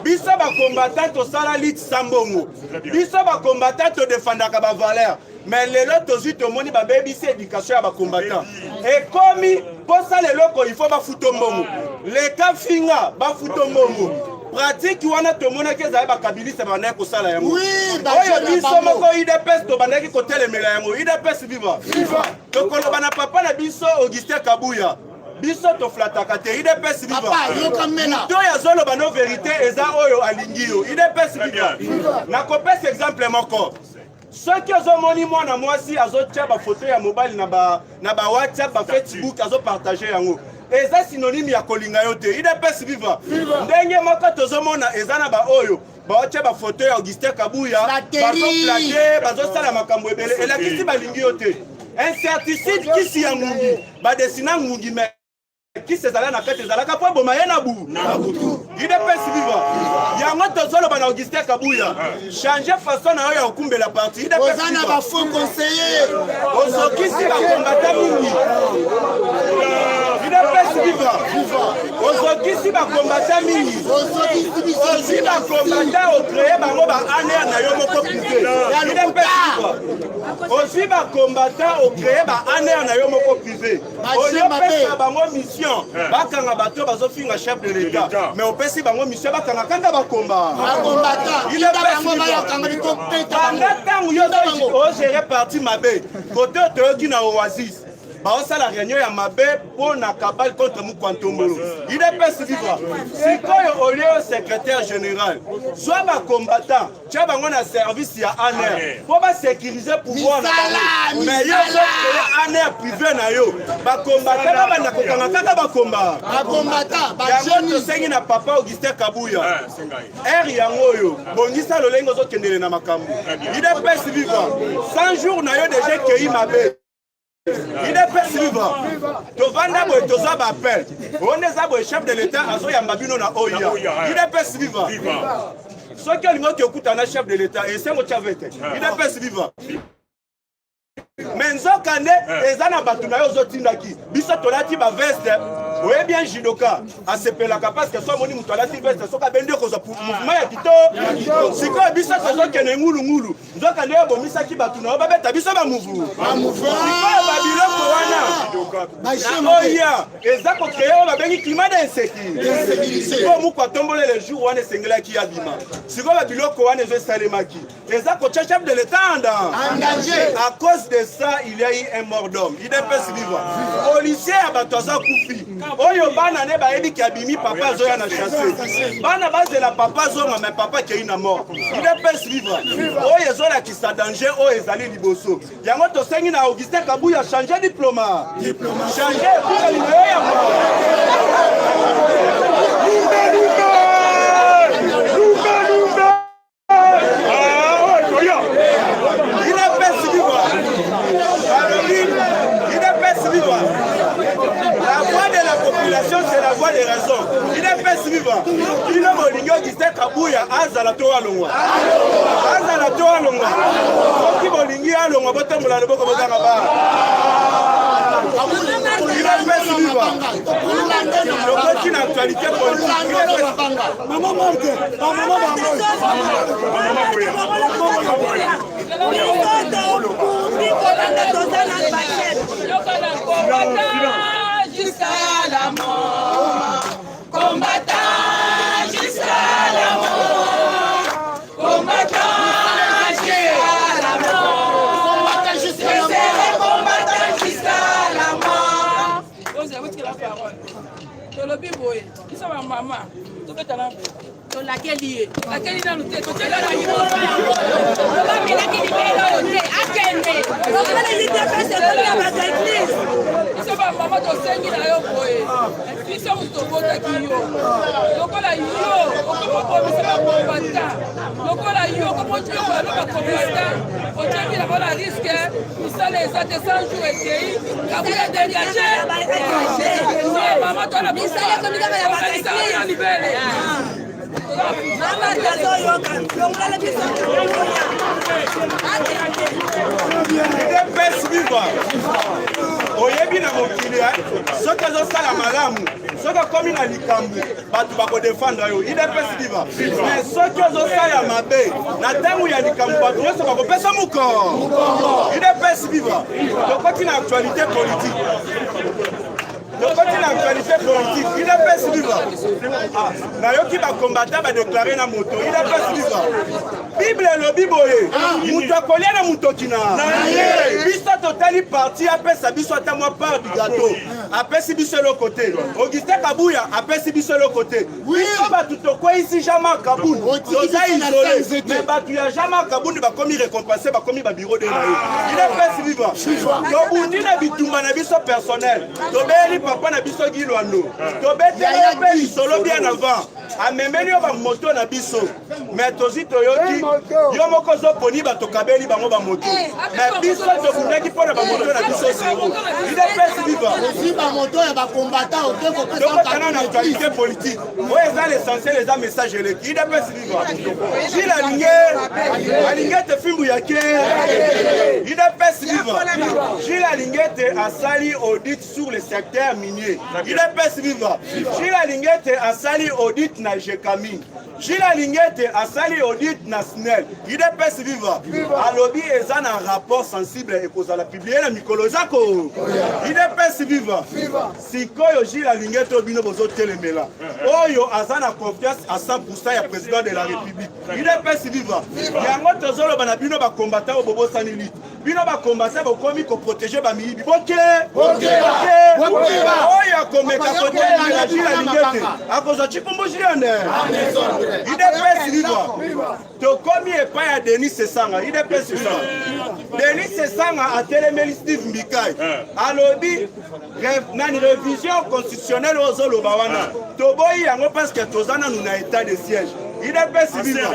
Biso ba combattant tosala lutte sans mbongo. Biso ba combattant todefendaka ba valeur. Mais lelo tozwi tomoni babebisi éducation ya ba combattant. Ekomi posala eloko il faut bafuta mbongo. Leka finga bafuta mbongo. Pratique wana tomonaki ezali bakabiliste babandaki kosala yango oyo biso moko udps tobandaki kotelemela yango. Udps viva! Tokoloba na papa na biso Augustin Kabuya, biso toflataka te. Udps viva! Moto oyo azoloba no verité eza oyo alingi yo. Udps viva! Nakopesa exemple moko. Soki ozomoni mwana mwasi azotia bafoto ya mobali na ba na ba WhatsApp, ba Facebook, azopartage yango, eza synonyme ya kolinga yo te. Udps viva! Ndenge moko tozomona eza na baoyo baotia bafoto ya Augustin Kabuya, bazoflate, bazosala makambo ebele, elakisi balingi yo te. Incertitude, kisi ya ngungi, badesina ngungi, me kisi ezala na kati, ezalaka mpo eboma ye na bu. Udps viva! Yango tozoloba na Augustin Kabuya, change façon na yo ya kokumbela parti. Oza na bafaux conseiller, ozokisi bakombata mingi. Udps viva! Ozokisi bakombata mingi, ozwi bakombata, ocreye bango ba aner na yo moko privé. Udps viva! Ozwi bakombata, ocreye ba aner na yo moko privé, opesa bango mission bakanga bato bazofinga chef de l'État, mais opesi bango mission bakanga kaka bakomba. Banda ntango yo ogere parti mabe, kote oyo toyoki na Oasis baosala réunion ya mabe mpo na cabale contre Mukwantombolo. Udps viva! Sikoyo olie secrétaire général, zwa bacombattant, tia bango na service ya ANR mpo basécuriser pouvoir na bango, mais yo ozocreye ANR privé na yo, bacombattant babanda kokanga kaka bakomba. Yango tosengi na papa Augustin Kabuya, ere yango oyo, bongisa lolenge ozokendele na makambo. Udps viva! 100 jours na yo deja ekei mabe. Udps viva! Tovanda boye, tozwa baappel oyo nde eza boye, chef de l'État azoyamba bino na oya. Udps viva! Soki olingi oki okutana na chef de l'État, esengo tia vete. Udps viva! Me nzoka nde eza na bato na yo ozotindaki biso tolati baveste. Oyebi un judoka asepelaka parce que so amoni moto alati veste, soki abendi okozwa mouvement ya kitoko. Sikoyo biso tozokende ngulungulu, nzoka nde abomisaki bato na yo babeta biso bamuvu. Sikoyo babiloko wana na oya eza kocreye oyo babengi climat d'insécurité. Po moko atombolele jour wana esengelaki abima. Sikoyo babiloko wana ezo esalemaki, eza kotia chef de l'État en danger. À cause de ça, il y a eu un mort d'homme. Udps viva! Policier ya bato aza kufi, oyo bana ne bayebi ki abimi, papa azoya na chasse, bana bazela papa azonga, mais papa akei na mort. Udps viva! Oyo ezolakisa danger oyo ezali liboso. Yango tosengi na Augustin Kabuya, change diplôme, change ekukeli na yo ya mort. Udps viva! Balobi Udps viva! La voix de la population, c'est la voix des raisons. Udps viva! Bino bolingi Augustin Kabuya azala to alongwa? Azala to alongwa? Soki bolingi alongwa, botombola loboko, bozanga ba. Udps viva! Tokoti na actualité politique. Mama Marthe, bamama bango. Jusqu'à la mort, combattant jusqu'à la mort, combattant jusqu'à la mort, je serai combattant jusqu'à la mort. Oza parole. Tolobi boye, biso bamama tobetana tolakeli ye, lakeli nanu te, totyela na tobamelaki libele oyo te, akende. Biso bamama tosengi na yo boye, biso moto tobotaki yo, lokola yo okomobomisa bakombata, lokola yo okomotiokola no bakombata, otiaki na bango na risque, misala eza te, 100 jours ekei, Kabuya dégage. Mama tona misala ekomi kaka ya baeglise libele. Mama tazoyoka longola biso. Udps viva! Oyebi na mokili, soki ozosala malamu, soki okomi na likambo, bato bakodefendre yo. Udps viva! Mais soki ozosala mabe na ntango ya likambo, bato nyonso bakopesa mokongo. Udps viva! Tokoti na actualité politique. Tokoti na actualité politique. UDPS viva. Ah, nayoki ba combattant ba déclarer na moto. UDPS viva. Bible elobi boye, moto akolia na motoki na biso. Totali parti apesa biso ata mwa part du gâteau, apesi biso eloko te. Augustin Kabuya apesi biso eloko te. Biso bato tokweyisi Jean-Marc Kabund, toza isole, mais bato ya Jean-Marc Kabund bakomi récompense, bakomi babureau de na ye. UDPS viva. Tobundi na bitumba na biso personnel, tobeyeli papa na biso Guy Loando, tobeteli ye mpe lisolo bien avant, amemeli yo bamoto na biso, mais tozwi toyoki yo moko ozoponi bato, kabeli bango bamoto, mais biso tobundaki mpo na bamoto na biso zero. UDPS viva. Ozwi bamoto ya bacombattant ote kopesa. Tokotana na actualité politique oyo eza l'essentiel, eza message eleki. UDPS viva. Gilles alingi alingi ete fimbu ya ke. UDPS viva. Gilles alingi ete asali audit sur le secteur minier. UDPS viva. Gilles alingi ete asali audit na Gécamines. Gilles alingi ete asali audit na SNEL. UDPS viva. Alobi eza na rapport sensible ekozala publié na mikolo eza ko. UDPS viva. Sikoyo Gilles alingi ete oyo bino bozotelemela, oyo aza na confiance à 100% ya président de la République. UDPS viva. Yango tozoloba na bino bacombattant oyo bobosani lutte. Bino bacombattant bokomi koprotéger bamiyibi. Boke oyo akomeka kotelemela Gilles alingi ete akozwa cikumbu Gilles. UDPS viva. Tokomi epai ya Denis Sesanga. UDPS viva. Denis Sesanga atelemeli Steve Mbikai, alobi nani révision constitutionnelle oyo ozoloba wana, toboyi yango parce que toza nanu na état de siège. UDPS viva.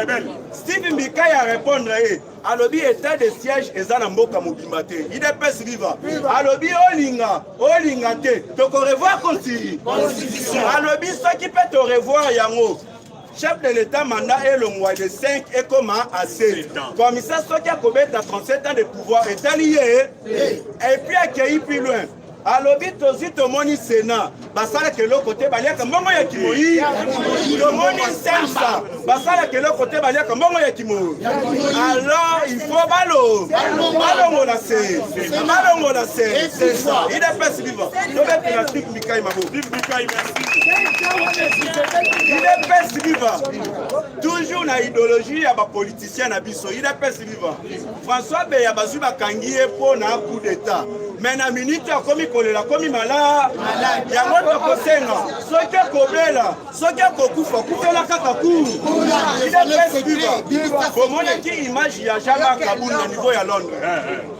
Steve Mbikai a répondre ye, alobi état de siège eza na mboka mobimba te. UDPS viva. Alobi olinga olinga te, tokorevoir constitution. Alobi soki mpe torevoir yango, chef de l'état mandat elongwa de 5 ekoma à 7, comme ça soki akobeta 37 ans de pouvoir etali ye. Et puis akei plus loin, alobi tozwi tomoni Sénat basalaka eloko te, baliaka mbongo ya kimoi. Tomoni sensa basalaka eloko te, baliaka mbongo ya kimoi. Alors il faut balo balongola se balongola se sensa. UDPS viva. Tobetela Steve Mbikai mabo. UDPS viva. Toujours na idéologie ya bapoliticien na biso. UDPS viva. François Beya bazwi bakangi ye mpo na coup d'état, mais na minute akomi kolela, akomi mala. Yango tokosenga, soki akobela, soki akokufa, kufela kaka ku. UDPS viva. Bomonaki image ya Jean-Marc Kabund na niveau ya Londres,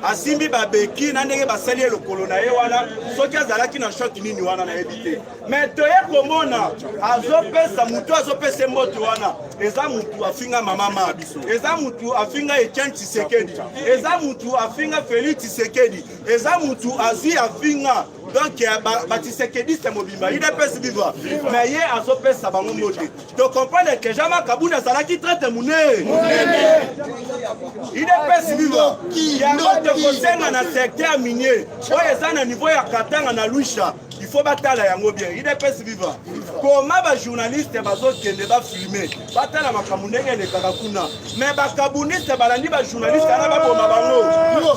asimbi babeki na ndenge basali ye lokolo na ye wana. Soki azalaki na choc nini wana, nayebi te, mais toye komona azopesa mutu, azopesa mboto wana, eza mutu afinga mama ma biso, eza mutu afinga Etienne Tshisekedi, eza mutu afinga Félix Tshisekedi, eza mutu azwi afinga donc batshisekediste mobimba. UDPS viva. Mais ye azopesa bango mbote, tocomprendre que Jean-Marc Kabund azalaki traître monene. UDPS viva. Yango tokosenga na secteur minier oyo eza na niveau ya Katanga na Luisha, il faut batala yango bien. UDPS viva. Koma bajournaliste bazokende bafilme, batala makambo ndenge elekaka kuna, mais bakabundiste balandi bajournaliste wana, baboma bango.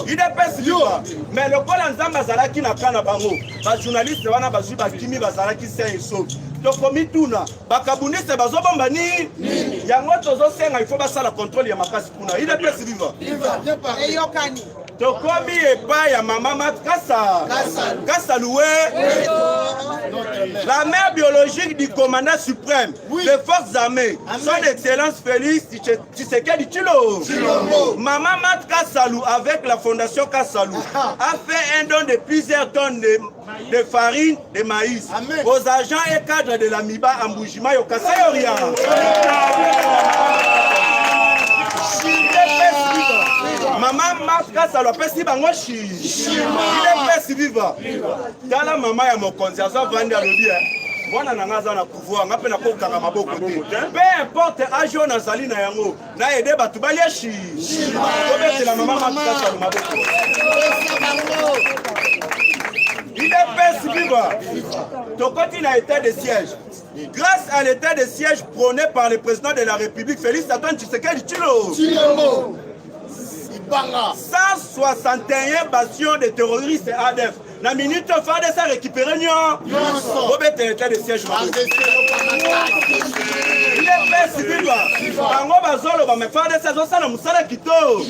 UDPS viva. Mais lokola Nzambe azalaki na ka na bango, bajournaliste wana bazwi bakimi, bazalaki sain et sauf. Tokomituna, bakabundiste bazobomba nini? Yango tozosenga, il faut basala contrôle ya makasi kuna. UDPS viva. Eyokani. Tokomi epai ya mama Mat Kasa Kasaluwe, la mère biologique du commandant suprême des forces armées, son excellence Félix Tshisekedi Tshilombo. Mama Mat Kasalu, avec la fondation Kasalu, a fait un don de plusieurs tonnes de farine de maïs Amen. Aux agents et cadres de la MIBA en Mbujimayi au Kasaï Orient. Mama Marthe Kasalu apesi bango shi. UDPS viva. Tala mama ya mokonzi aza vandi, alobi mwana na nga aza na pouvoir, nga mpe nakokanga maboko te, peu importe age oyo nazali na yango, na aider bato balia shi. Tobetela mama Marthe Kasalu maboko. Pesa bango. UDPS viva. Tokoti na état de siège. Grâce à l'état de siège prôné par le président de la République Félix Antoine Tshisekedi Tshilombo, Tshilombo ibanga, 161 bastions de terroristes ADF. Na minute oyo FARDC a récupéré nyonso. Bobetela état de siège maboko. UDPS viva. Bango bazoloba mais FARDC azosala mosala kitoko.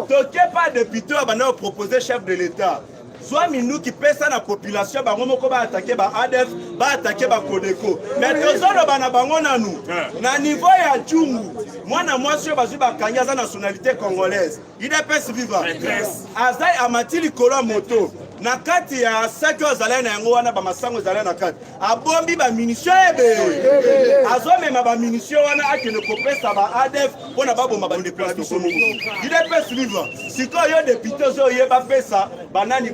Toke pa député oyo abanda koproposer chef de l'État. Zwa minduki pesa na population bango moko ba attaquer ba ADF, ba attaquer ba Codeco. Mais tozoloba na bango nanu na niveau ya Djungu, mwana mwasi oyo bazwi bakangi aza nationalité congolaise. Udps viva. Aza amati likolo ya moto na kati ya saki oyo azalaki na yango wana bamasango ezalaki na kati, abombi bamunition ebele, azomema bamunition wana akende kopesa ba ADF mpo na baboma bandeko na biso moko. Udps viva. Sikoyo yo depute ozoyeba pesa banani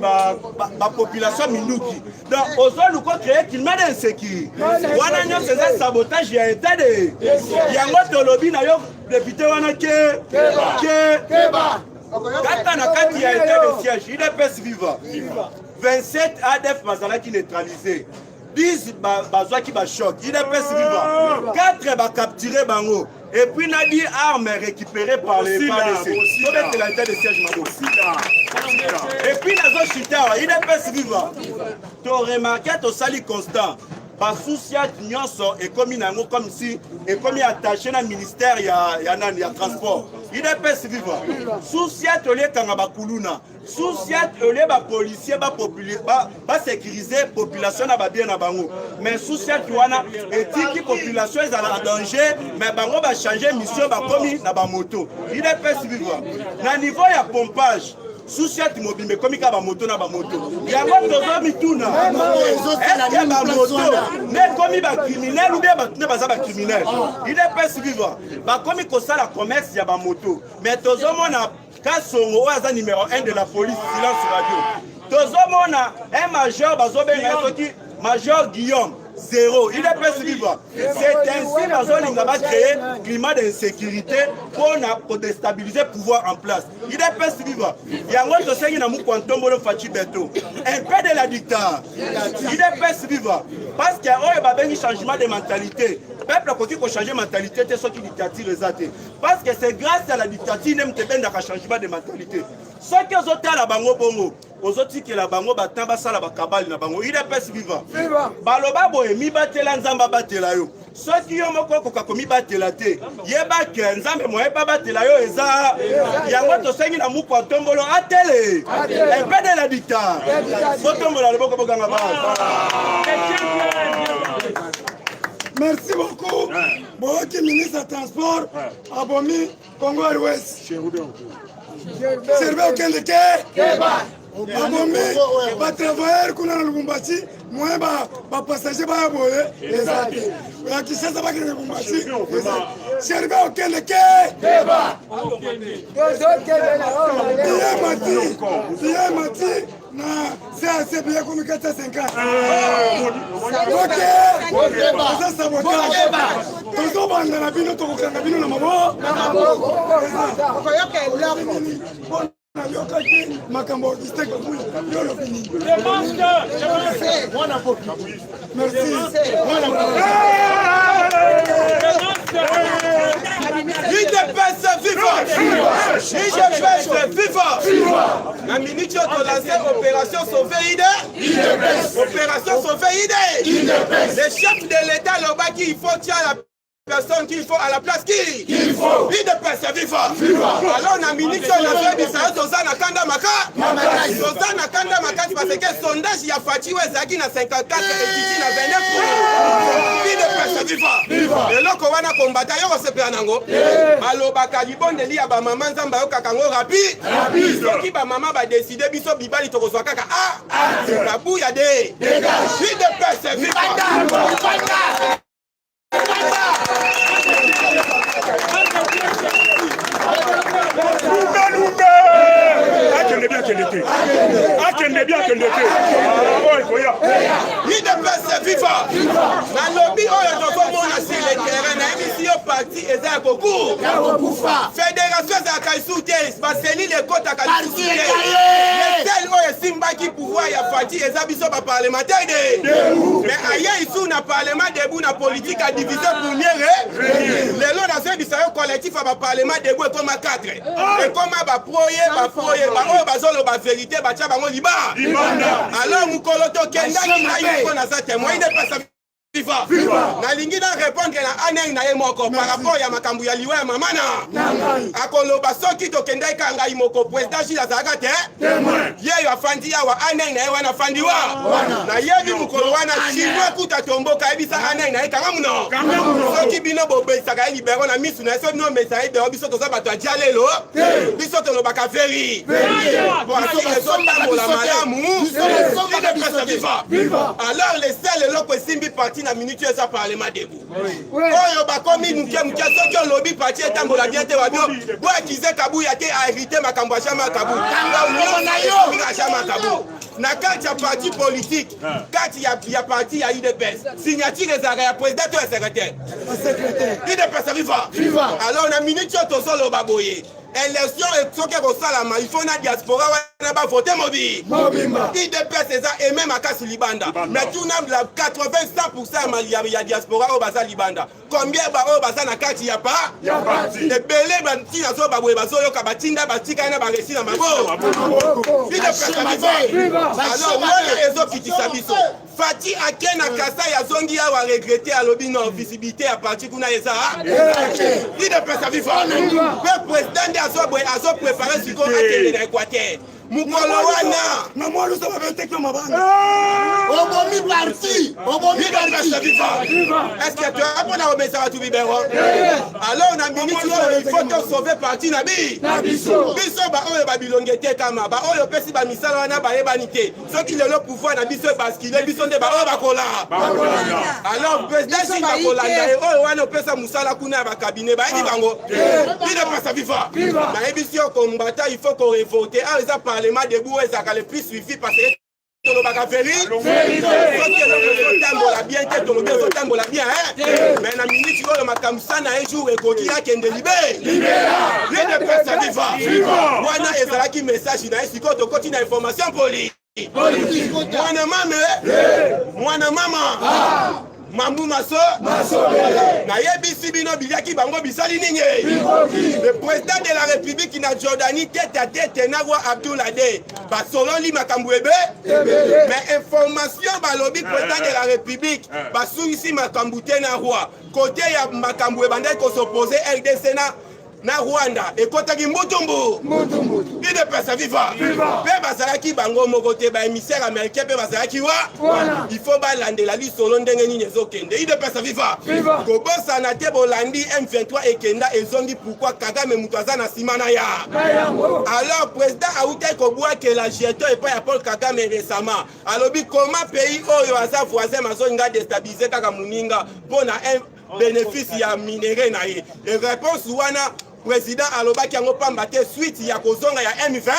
bapopulation minduki, donc ozoluka ocreye climat d'insécurité wana nyonso eza sabotage ya état de yango. Tolobi na yo député wana ke ke kaka na kati ya état de siège. UDPS viva. 27 ADF bazalaki neutralisé, 10 bazwaki bachoc. UDPS viva. 4 bacapture bango et puis na 10 armes récupérées par les FARDC. Tobetela état de siège maboko. Et puis nazochite awa, UDPS viva, toremarke, tosali constat, basous-ciat nyonso ekomi na yango comme si ekomi attaché na ministère ya nani, ya transport. UDPS viva. Sous-ciat oliekanga bakuluna, sous-ciat olie bapolicier basécuriser population na babien na bango, mais sous-ciat wana etiki population ezala na danger, mais bango bachange mission, bakomi na bamoto. UDPS viva. Na niveau ya pompage, sous-ciat mobimba ekomi kaka bamoto na bamoto. Yango tozomituna, est-ce bamoto nde ekomi bacriminel ou bien bato nde baza bacriminel? UDPS viva. Bakomi kosala commerce ya bamoto, mais tozomona Kasongo oyo aza numéro 1 de la police, silence radio. Tozomona un major bazobenga ye soki major Guillaume, zéro. UDPS viva. C'est ainsi bazolinga bacréer climat d'insécurité mpona kodéstabiliser pouvoir en place. UDPS viva. Yango tosengi na mukwa ntombolo Fatshi Béton, un peu de la dictature. UDPS viva. Parce que oyo babengi changement de mentalité, peuple akoki kochanger mentalité te soki dictature eza te, parce que c'est grâce à la dictature nde moto ebendaka changement de mentalité. Soki ozotala bango bongo, ozotikela bango batan basala bakabali na bango. UDPS viva. Baloba boye: mibatela, Nzambe abatela yo. Soki yo moko okoka komibatela te, yeba ke Nzambe moye babatela yo eza. Yango tosengi na mukwa ntombolo atele, un peu de la dictature. Botombola loboko, boganga base. Merci beaucoup. Boyoki ministre ya transport abomi Congo Airways, Chérubin okende ke abomi batravailleur kuna na Lubumbashi, moyen bapassager baya boye eza te. Ya Kinshasa bakende Lubumbashi eza. Chérubin okende ke billet mati, billet mati na CAC, billet komi 450. Ok, eza sabotage. Tozobanda na bino, tokokanga bino na maboko. Nayokaki makambo Augustin Kabuya, yo olobi nini? Merci. UDPS viva! UDPS viva! Na minute oyo tolance opération Sauve Ide, opération Sauve Ide. Le chef de l'État alobaki il faut tia la personne qu'il faut à la place qui il faut. UDPS viva! Alors na minute oyo nazoyebisa yo, toza na kanda maka, toza na kanda makasi, parce que sondage ya Fatshi oyo ezalaki na 54 ekiti na 29. UDPS viva! Eloko wana kombata yo kosepela nango. Balobaka libondeli ya bamama, Nzambe ayokaka yango rapide. Soki bamama badécider, biso bibali tokozwa kaka a Kabuya de. UDPS viva! Lumbe lumbe, akende bi, akende te, akende bi, akende te, oyo ekoya. UDPS viva! Nalobi oyo tozomona sur le terrain, nayebisi yo, parti eza ya kokufa, fédération ezalaka lisusu te, baselile ekotaka lisusu te. Le seul oyo Tosimbaki pouvoir ya Fatshi, eza biso ba parlementaire de mais aye isu na parlement debout na politique a diviser pour mieux lelo nazoyebisa yo collectif ya ba parlement debout ekoma 4, ekoma baproye baproye baoyo bazoloba vérité, batya bango liba. Alors mokolo tokendaki, ngai moko naza témoin, UDPS viva. Nalingi na répondre na aneng na ye moko par rapport ya makambo ya liwa ya mama na akoloba. Soki tokendaki kaka ngai moko, président Gilles azalaka te. Ye yo afandi awa, aneng na ye wana afandi wa. Nayebi mokolo wana chinois kuta tomboka, ayebisa aneng na ye: "Kanga muno." Soki bino bobeisaka ye libero na misu na ye, soki bino omeisaka ye libero, biso toza bato ya dia lelo, biso tolobaka veri. Bon, ezotambola malamu, viva. Alors le seul eloko esimbi parti na minute oyo eza parlement debout. Oyo bakomi moke moke, soki olobi parti etambola bien te, wabio boakize Kabuya te, ahérité makambo ya Jean-Marc Kabuya. Jean-Marc Kabuya na kati ya parti politique, kati ya parti ya UDPS, signature ezalaka ya président to ya secrétaire? UDPS viva. Alors na minute oyo tozoloba boye, élection soki ekosalama, il faut na diaspora wana bavote mobi. UDPS eza aimé makasi libanda, mais tuna la 80 100 ya diaspora oyo baza libanda, combien baoyo baza na kati ya pa ebele. Bantina zo baboye bazoyoka, batinda batikali na baresi na maboko. UDPS viva. Alors wana ezokitisa biso. Fatshi ake na Kasai, azongi awa, regretter, alobi non, visibilité ya parti kuna eza. UDPS viva. Mpe président nde azoboye, azoprépare sikoyo akende na Équateur mokolo wana. Na mwalusa babeteki yo mabanga. Obomi parti, obomi parti. Est ce que toya mpona komesa bato bibero? Alors na minute oyo, il faut tosauve parti na biso. Baoyo babilonge te kama baoyo opesi bamisala wana bayebani te. Soki lelo pouvoir na biso ebaskile, biso nde baoyo bakola. Alors président Gilles bakolanda ye, oyo wana opesa mosala kuna ya bakabinet, bayebi bango. UDPS viva. Nayebisi yo, kombata, il faut korevote. Awa eza parlement debout oyo ezalaka le plus suivi, parce que tolobaka vérité. Soki eloko ezotambola bien te, tolobi ezotambola bien. Mais na miniti oyo, makambo sa na ye jour ekoki, akende libe. UDPS viva. Wana ezalaki message na ye. Sikoyo tokoti na information poli. Mwana mame, mwana mama, mambu maso, nayebisi bino, biliaki bango bisali nini? Le président de la République na Jordanie, tête à tête na roi Abdullah de, basololi makambo ebe. Mais information balobi, président de la République basungisi makambo te na roi kote ya makambo ebandaki kosopose RDC na Rwanda, ekɔtaki mbutumbu. UDPS viva. Mpe bazalaki bango moko te, baémissaire américain mpe bazalaki wa. Il faut balandela lisolo ndenge nini ezokende. UDPS viva. Kobosana te, bolandi M23 ekenda ezongi. Pourquoi? Kagame moto aza na nsima na ya. Alors président awutaki kobwakela jeton epai ya Paul Kagame récemment, alobi koma pays oyo aza voisin mazolinga déstabiliser kaka moninga mpo na bénéfice ya minerai na ye. E réponse wana, président alobaki yango pamba te, suite ya kozonga ya M20.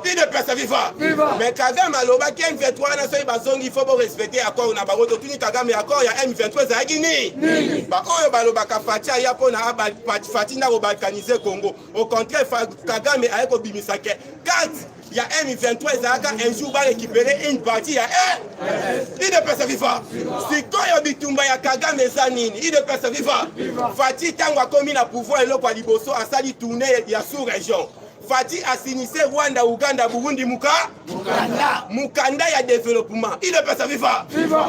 UDPS viva. Mais Kagame alobaki M23 wana soki bazongi, faut borespecte accord na bango. Totuni Kagame, accord ya M23 ezalaki nini? Baoyo balobaka Fatshi aya mpona Fatshi nda kobalkanize Congo, au contraire, Kagame aye kobimisa ke carte ya M23 ezalaka un jour barécupérer une partie ya UDPS viva. Sikoyo bitumba ya Kagame eza nini? UDPS viva. Fatshi ntango akomi na pouvoir, eloko ya liboso asali tournée ya sous région. Fatshi asinise Rwanda, Uganda, Burundi muka mukanda ya développement. UDPS viva.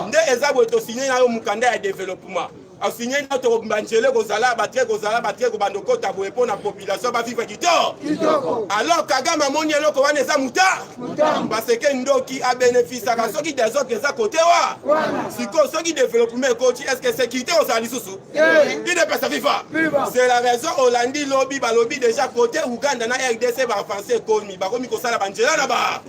Nde eza boye, tosinye na yo mukanda ya développement, asinye na banzela kozala, batre kozala, batre kobanda okota boye mpo na population bavivre kitoko. Alors Kagame amoni eloko wana eza muta, parce que ndoki abénéficiaka soki désordre eza kote wa. Sikoyo soki développement ekoti, est ce que sécurité ozala lisusu? UDPS viva. C'est la raison olandi lobi, balobi déjà côté Uganda na RDC baavance, ekomi bakomi kosala banzela na ba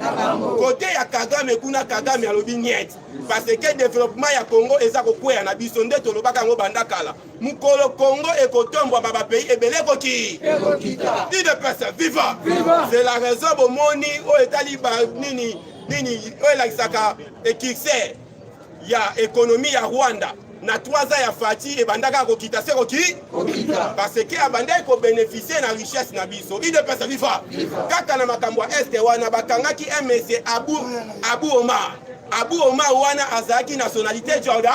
côté ya Kagame kuna. Kagame alobi niet, parce que développement ya Congo eza kokweya na biso. Nde tolobaka yango banda kala, mokolo Congo ekotombwama, bapays ebele ekoki. UDPS viva. C'est la raison bomoni oyo etali nini nini oyo elakisaka écurseur ya économie ya Rwanda. Na 3 ans ya Fatshi ebandaka kokita se koki parce que abandaki kobénéficie na richesse na biso. UDPS viva! Kaka na makambo ya este wana bakangaki un monsieur Abu, Abu Omar. Abu Omar wana azalaki nationalité Jordan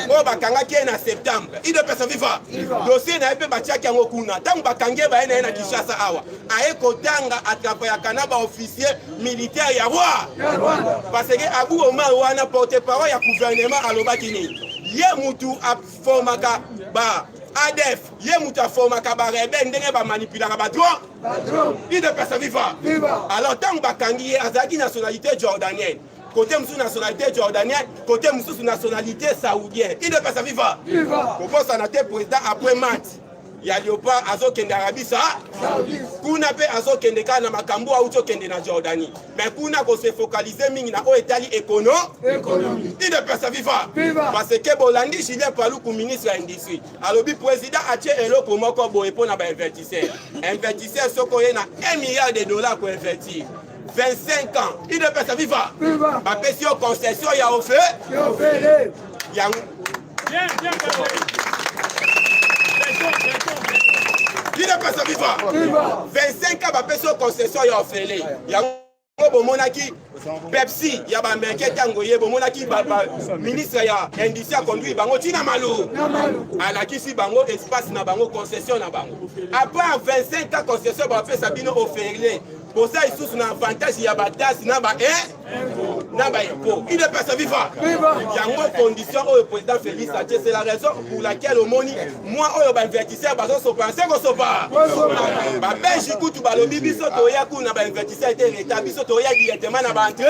oyo bakangaki ye na septembre. UDPS viva! Dossier na ye mpe batiaki yango kuna. Ntango bakangi ye baye na ye na Kinshasa awa, aye kotanga atravayaka na baofficier militaire ya roi parce que Abu Omar wana porte-parole ya gouvernement alobaki nini? Ye mutu aformaka ba ADF, ye mutu aformaka ba rebelle ndenge bamanipulaka ba droit UDPS viva. Alors ntango bakangi ye azalaki nationalité jordanienne, côté mosusu nationalité jordanienne, côté mosusu nationalité saoudienne. UDPS viva. Kobosana te président après match ya Léopard azokende Arabie kuna mpe azokende kaka na makambo auti okende na Jordanie, mais kuna kose focaliser mingi na oyo etali économie. UDPS viva. Parce que bolandi Julien Paluku, ministre ya industrie, alobi président atie eloko moko boye mpo na bainvestisseur. Investisseur soki oye na 1 milliard de dollars koinvestir 25 ans, UDPS viva, bapesi yo concession ya ofe yango. UDPS viva. 25 ans bapesi yo concession ya ofele yango. Bomonaki Pepsi ya baaméricain ntango ye bomonaki ministre ya industrie aconduire bango ntina malu, alakisi bango espace na bango, concession na bango. Après 25 ans concession bapesa bino ofele, boza lisusu na avantage ya bataxe na ba na baimpôt. UDPS viva. Yango condition oyo président Félix atie, c'est la raison pour laquelle omoni mwa oyo bainvestisseur bazosopa nse kosopa. Babelge kutu balobi biso toya kuna bainvestisseur te, leta biso toya directement na baentre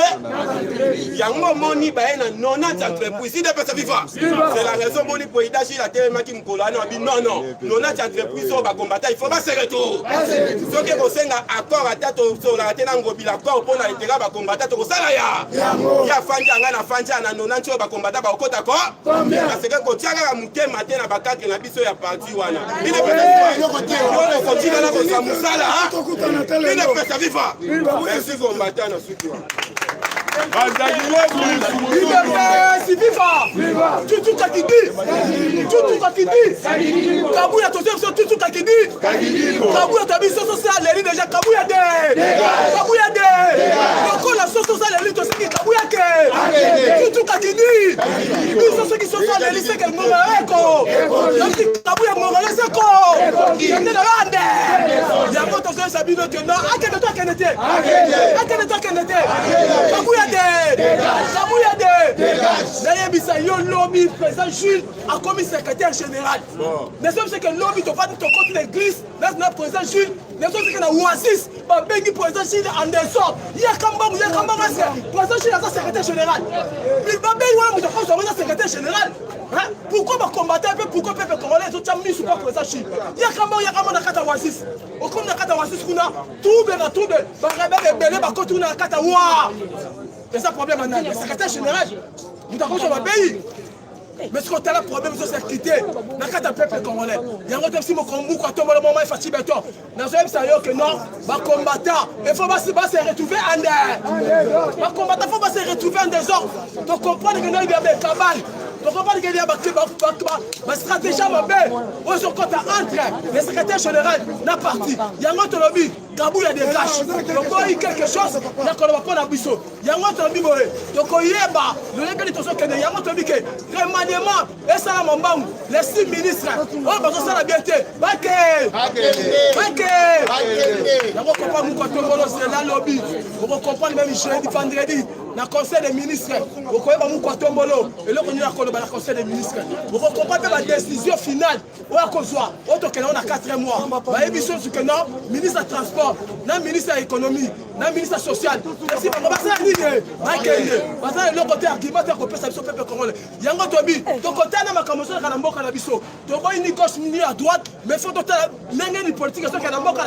yango. Omoni baye na 90 entreprise. UDPS viva. C'est la raison omoni président Gilles atelemaki mokolo wana abi non non, 90 entreprise oyo bakombata, il faut base retour. Soki ekosenga accord, ata tosolaka te na Ngobila, accord mpo na intérêt bakombata tokosala ya ya fandi yanga na fandi ya na 90 oyo bakombata bakokota ko, parce que kotia kaka motema te na bacadre na biso ya parti wana okotikala kozwa mosala. UDPS viva. Merci kombata na suki wana. UDPS viva! Tutu kakidi! Tutu kakidi! Kabuya tozo biso tutu kakidi! Kabuya toyebi soso se aleli déjà. Kabuya de! Kabuya de! Lokola soso se aleli, toseki Kabuya ke! Tutu kakidi! Biso soki soso aleli seke ngonga eko! Soki Kabuya ngonga seko! Kende na ande! Yango tozoyesa bino ke non, akende to akende te! Akende to akende te! Kabuya de! Kabuya de! Nayebisa yo, lobi président Jules akomi secrétaire général. Nazo ke lobi tofandi tokoti na église na président Jules, nazo seke na Oasis babengi président Jules en désordre: yaka mbangu, yaka mbangu. Ese président Jules aza secrétaire général, babengi wana moto akoso yango eza secrétaire général. Pourquoi bacombattant mpe pourquoi peuple congolais ezotia misu mpa président Jules? Yaka mbangu, yaka mbangu. Na kati ya Oasis, okomi na kati ya Oasis kuna, trouble na trouble, barebele ebele bakoti kuna na kati ya wa. Eza problème ya nani? Secrétaire général moto akozwa babei. Mais soki otala problème ezosekite na kati ya peuple congolais, yango te bisi mokombuku atombola moma efaci beton. Nazoyebisa yo ke non, bacombattant il faut base retrouver ande, bacombattant faut base retrouver en désordre. Tocomprendre ke non, il y a bekabale, tocomprendre ke il y a bastratégie ya mabe oyo ezokɔta entre le secrétaire général na parti. Yango tolobi Kabuya dégage. Tokoyi quelque chose na koloba mpo na biso. Yango tolobi boye, tokoyeba lolenge tozokende. Yango tolobi ke remaniement esalama mbangu. Les six ministres oyo bazosala bien te, bake bake. Yango kopa moko atombolo zela lobi, okocomprendre même jeudi, vendredi na conseil des ministres okoyeba moko atombolo eloko nini akoloba na conseil des ministres. Okocomprendre mpe badécision finale oyo akozwa oyo tokende na 4 mois. Bayebi sosu ke non, ministre ya transport na ministre ya économie na ministre social esi bango basala nini? Bakende, baza eloko te, argument te akopesa biso peuple congolais. Yango tobi tokotala makambo ezoleka na mboka na biso. Toboyi ni gauche ni à droite, mais faut totala ndenge ni politique ezokende na mboka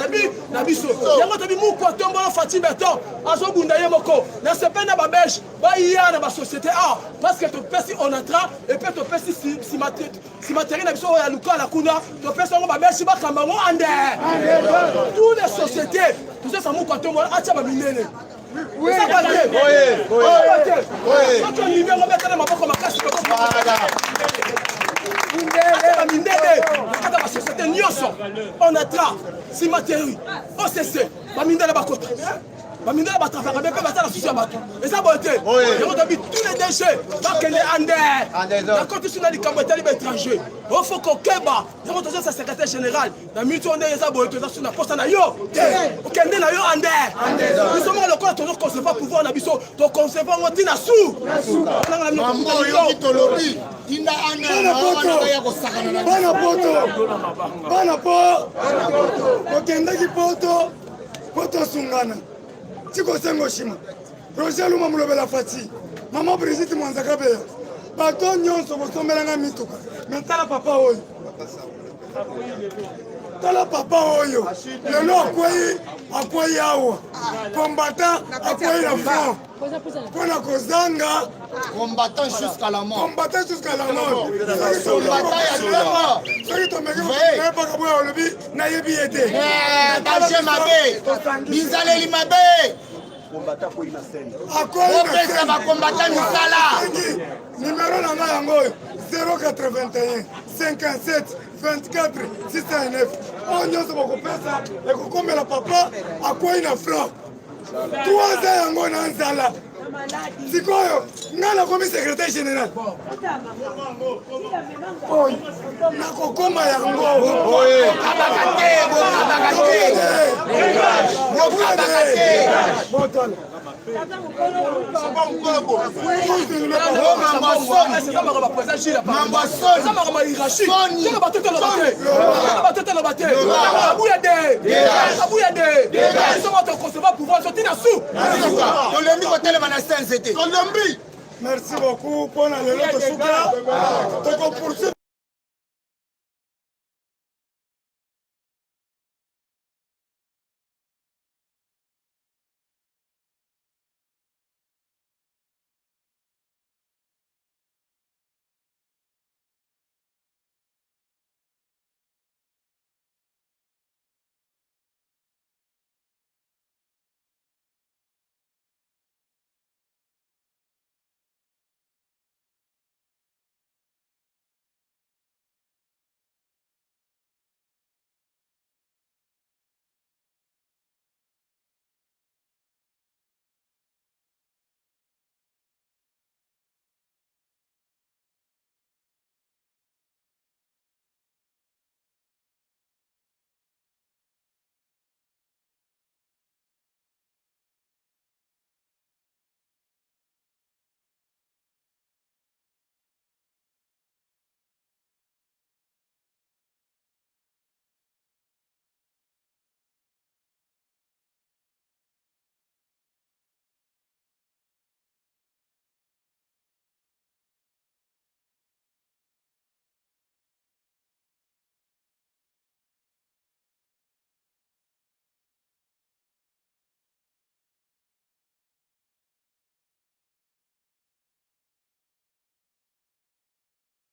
na biso. Yango tobi mukwa tombolo Fatshi Béton azobunda ye moko na sepe na babelge baya na basociété a, parce que topesi Onatra et puis topesi cimenterie na biso oyo ya Lukala kuna, topesi yango babelge bakamba yango ande. Tous les sociétés tozesa mukwa tombolo atia baminene. Soki ondimi yango, betana maboko makasi. Atia bamindele na kati ya basociété nyonso, Onatra, Simateri, OCC, bamindele bakota, bamindele batravaka be mpe baza na susu ya bato. Eza boye te. Yango tobi tous les DG bakende ande. Nakotisi na likambo etali baétranger, ofo kokeba. Yango tozosala secrétaire général na minute oyo. Ndenge eza boye, toza su na posa na yo te, okende na yo ande. Biso moko lokola tozoconserva pouvoir na biso, toconserva yango ntina su. Tolobi tinda. Bana poto, bana poto, bana po tokendaki poto po tosungana. Tikosengo nsima Roger Luma, molobela Fati, mama Brigitte Mwanzaka Beya, bato nyonso bosombelanga mituka. Me tala papa oyo, tala papa oyo lelo akwei, akwei awa, combattant akwei na front mpo na kozanga. Combattant jusqu'à la mort. Combattant jusqu'à la mort. Combattant ya mort. Soki tomeki nayebaka boya, olobi nayebi ye te. Danger mabe, bizaleli mabe. Opesa bacombattants misala. Numero na ngai yango oyo, 081 57 24 609. Oyo nyonso bakopesa ekokomela papa akwei na front. 3 ans yango na nzala. Sikoyo ngai nakomi secrétaire général oyo nakokoma yango. Bokabaka te, bokabaka te, bokabaka te. Botala. Eza makambo ya hiérarchie. Tolo bato, toloba te, bato toloba te. Abuya de, abuya de. Biso mo toconserva pouvoir so tina su. Tolembi kotelema na sense te, tolembi. Merci beaucoup mpona lelo. Tosuka, tokopoursuivre.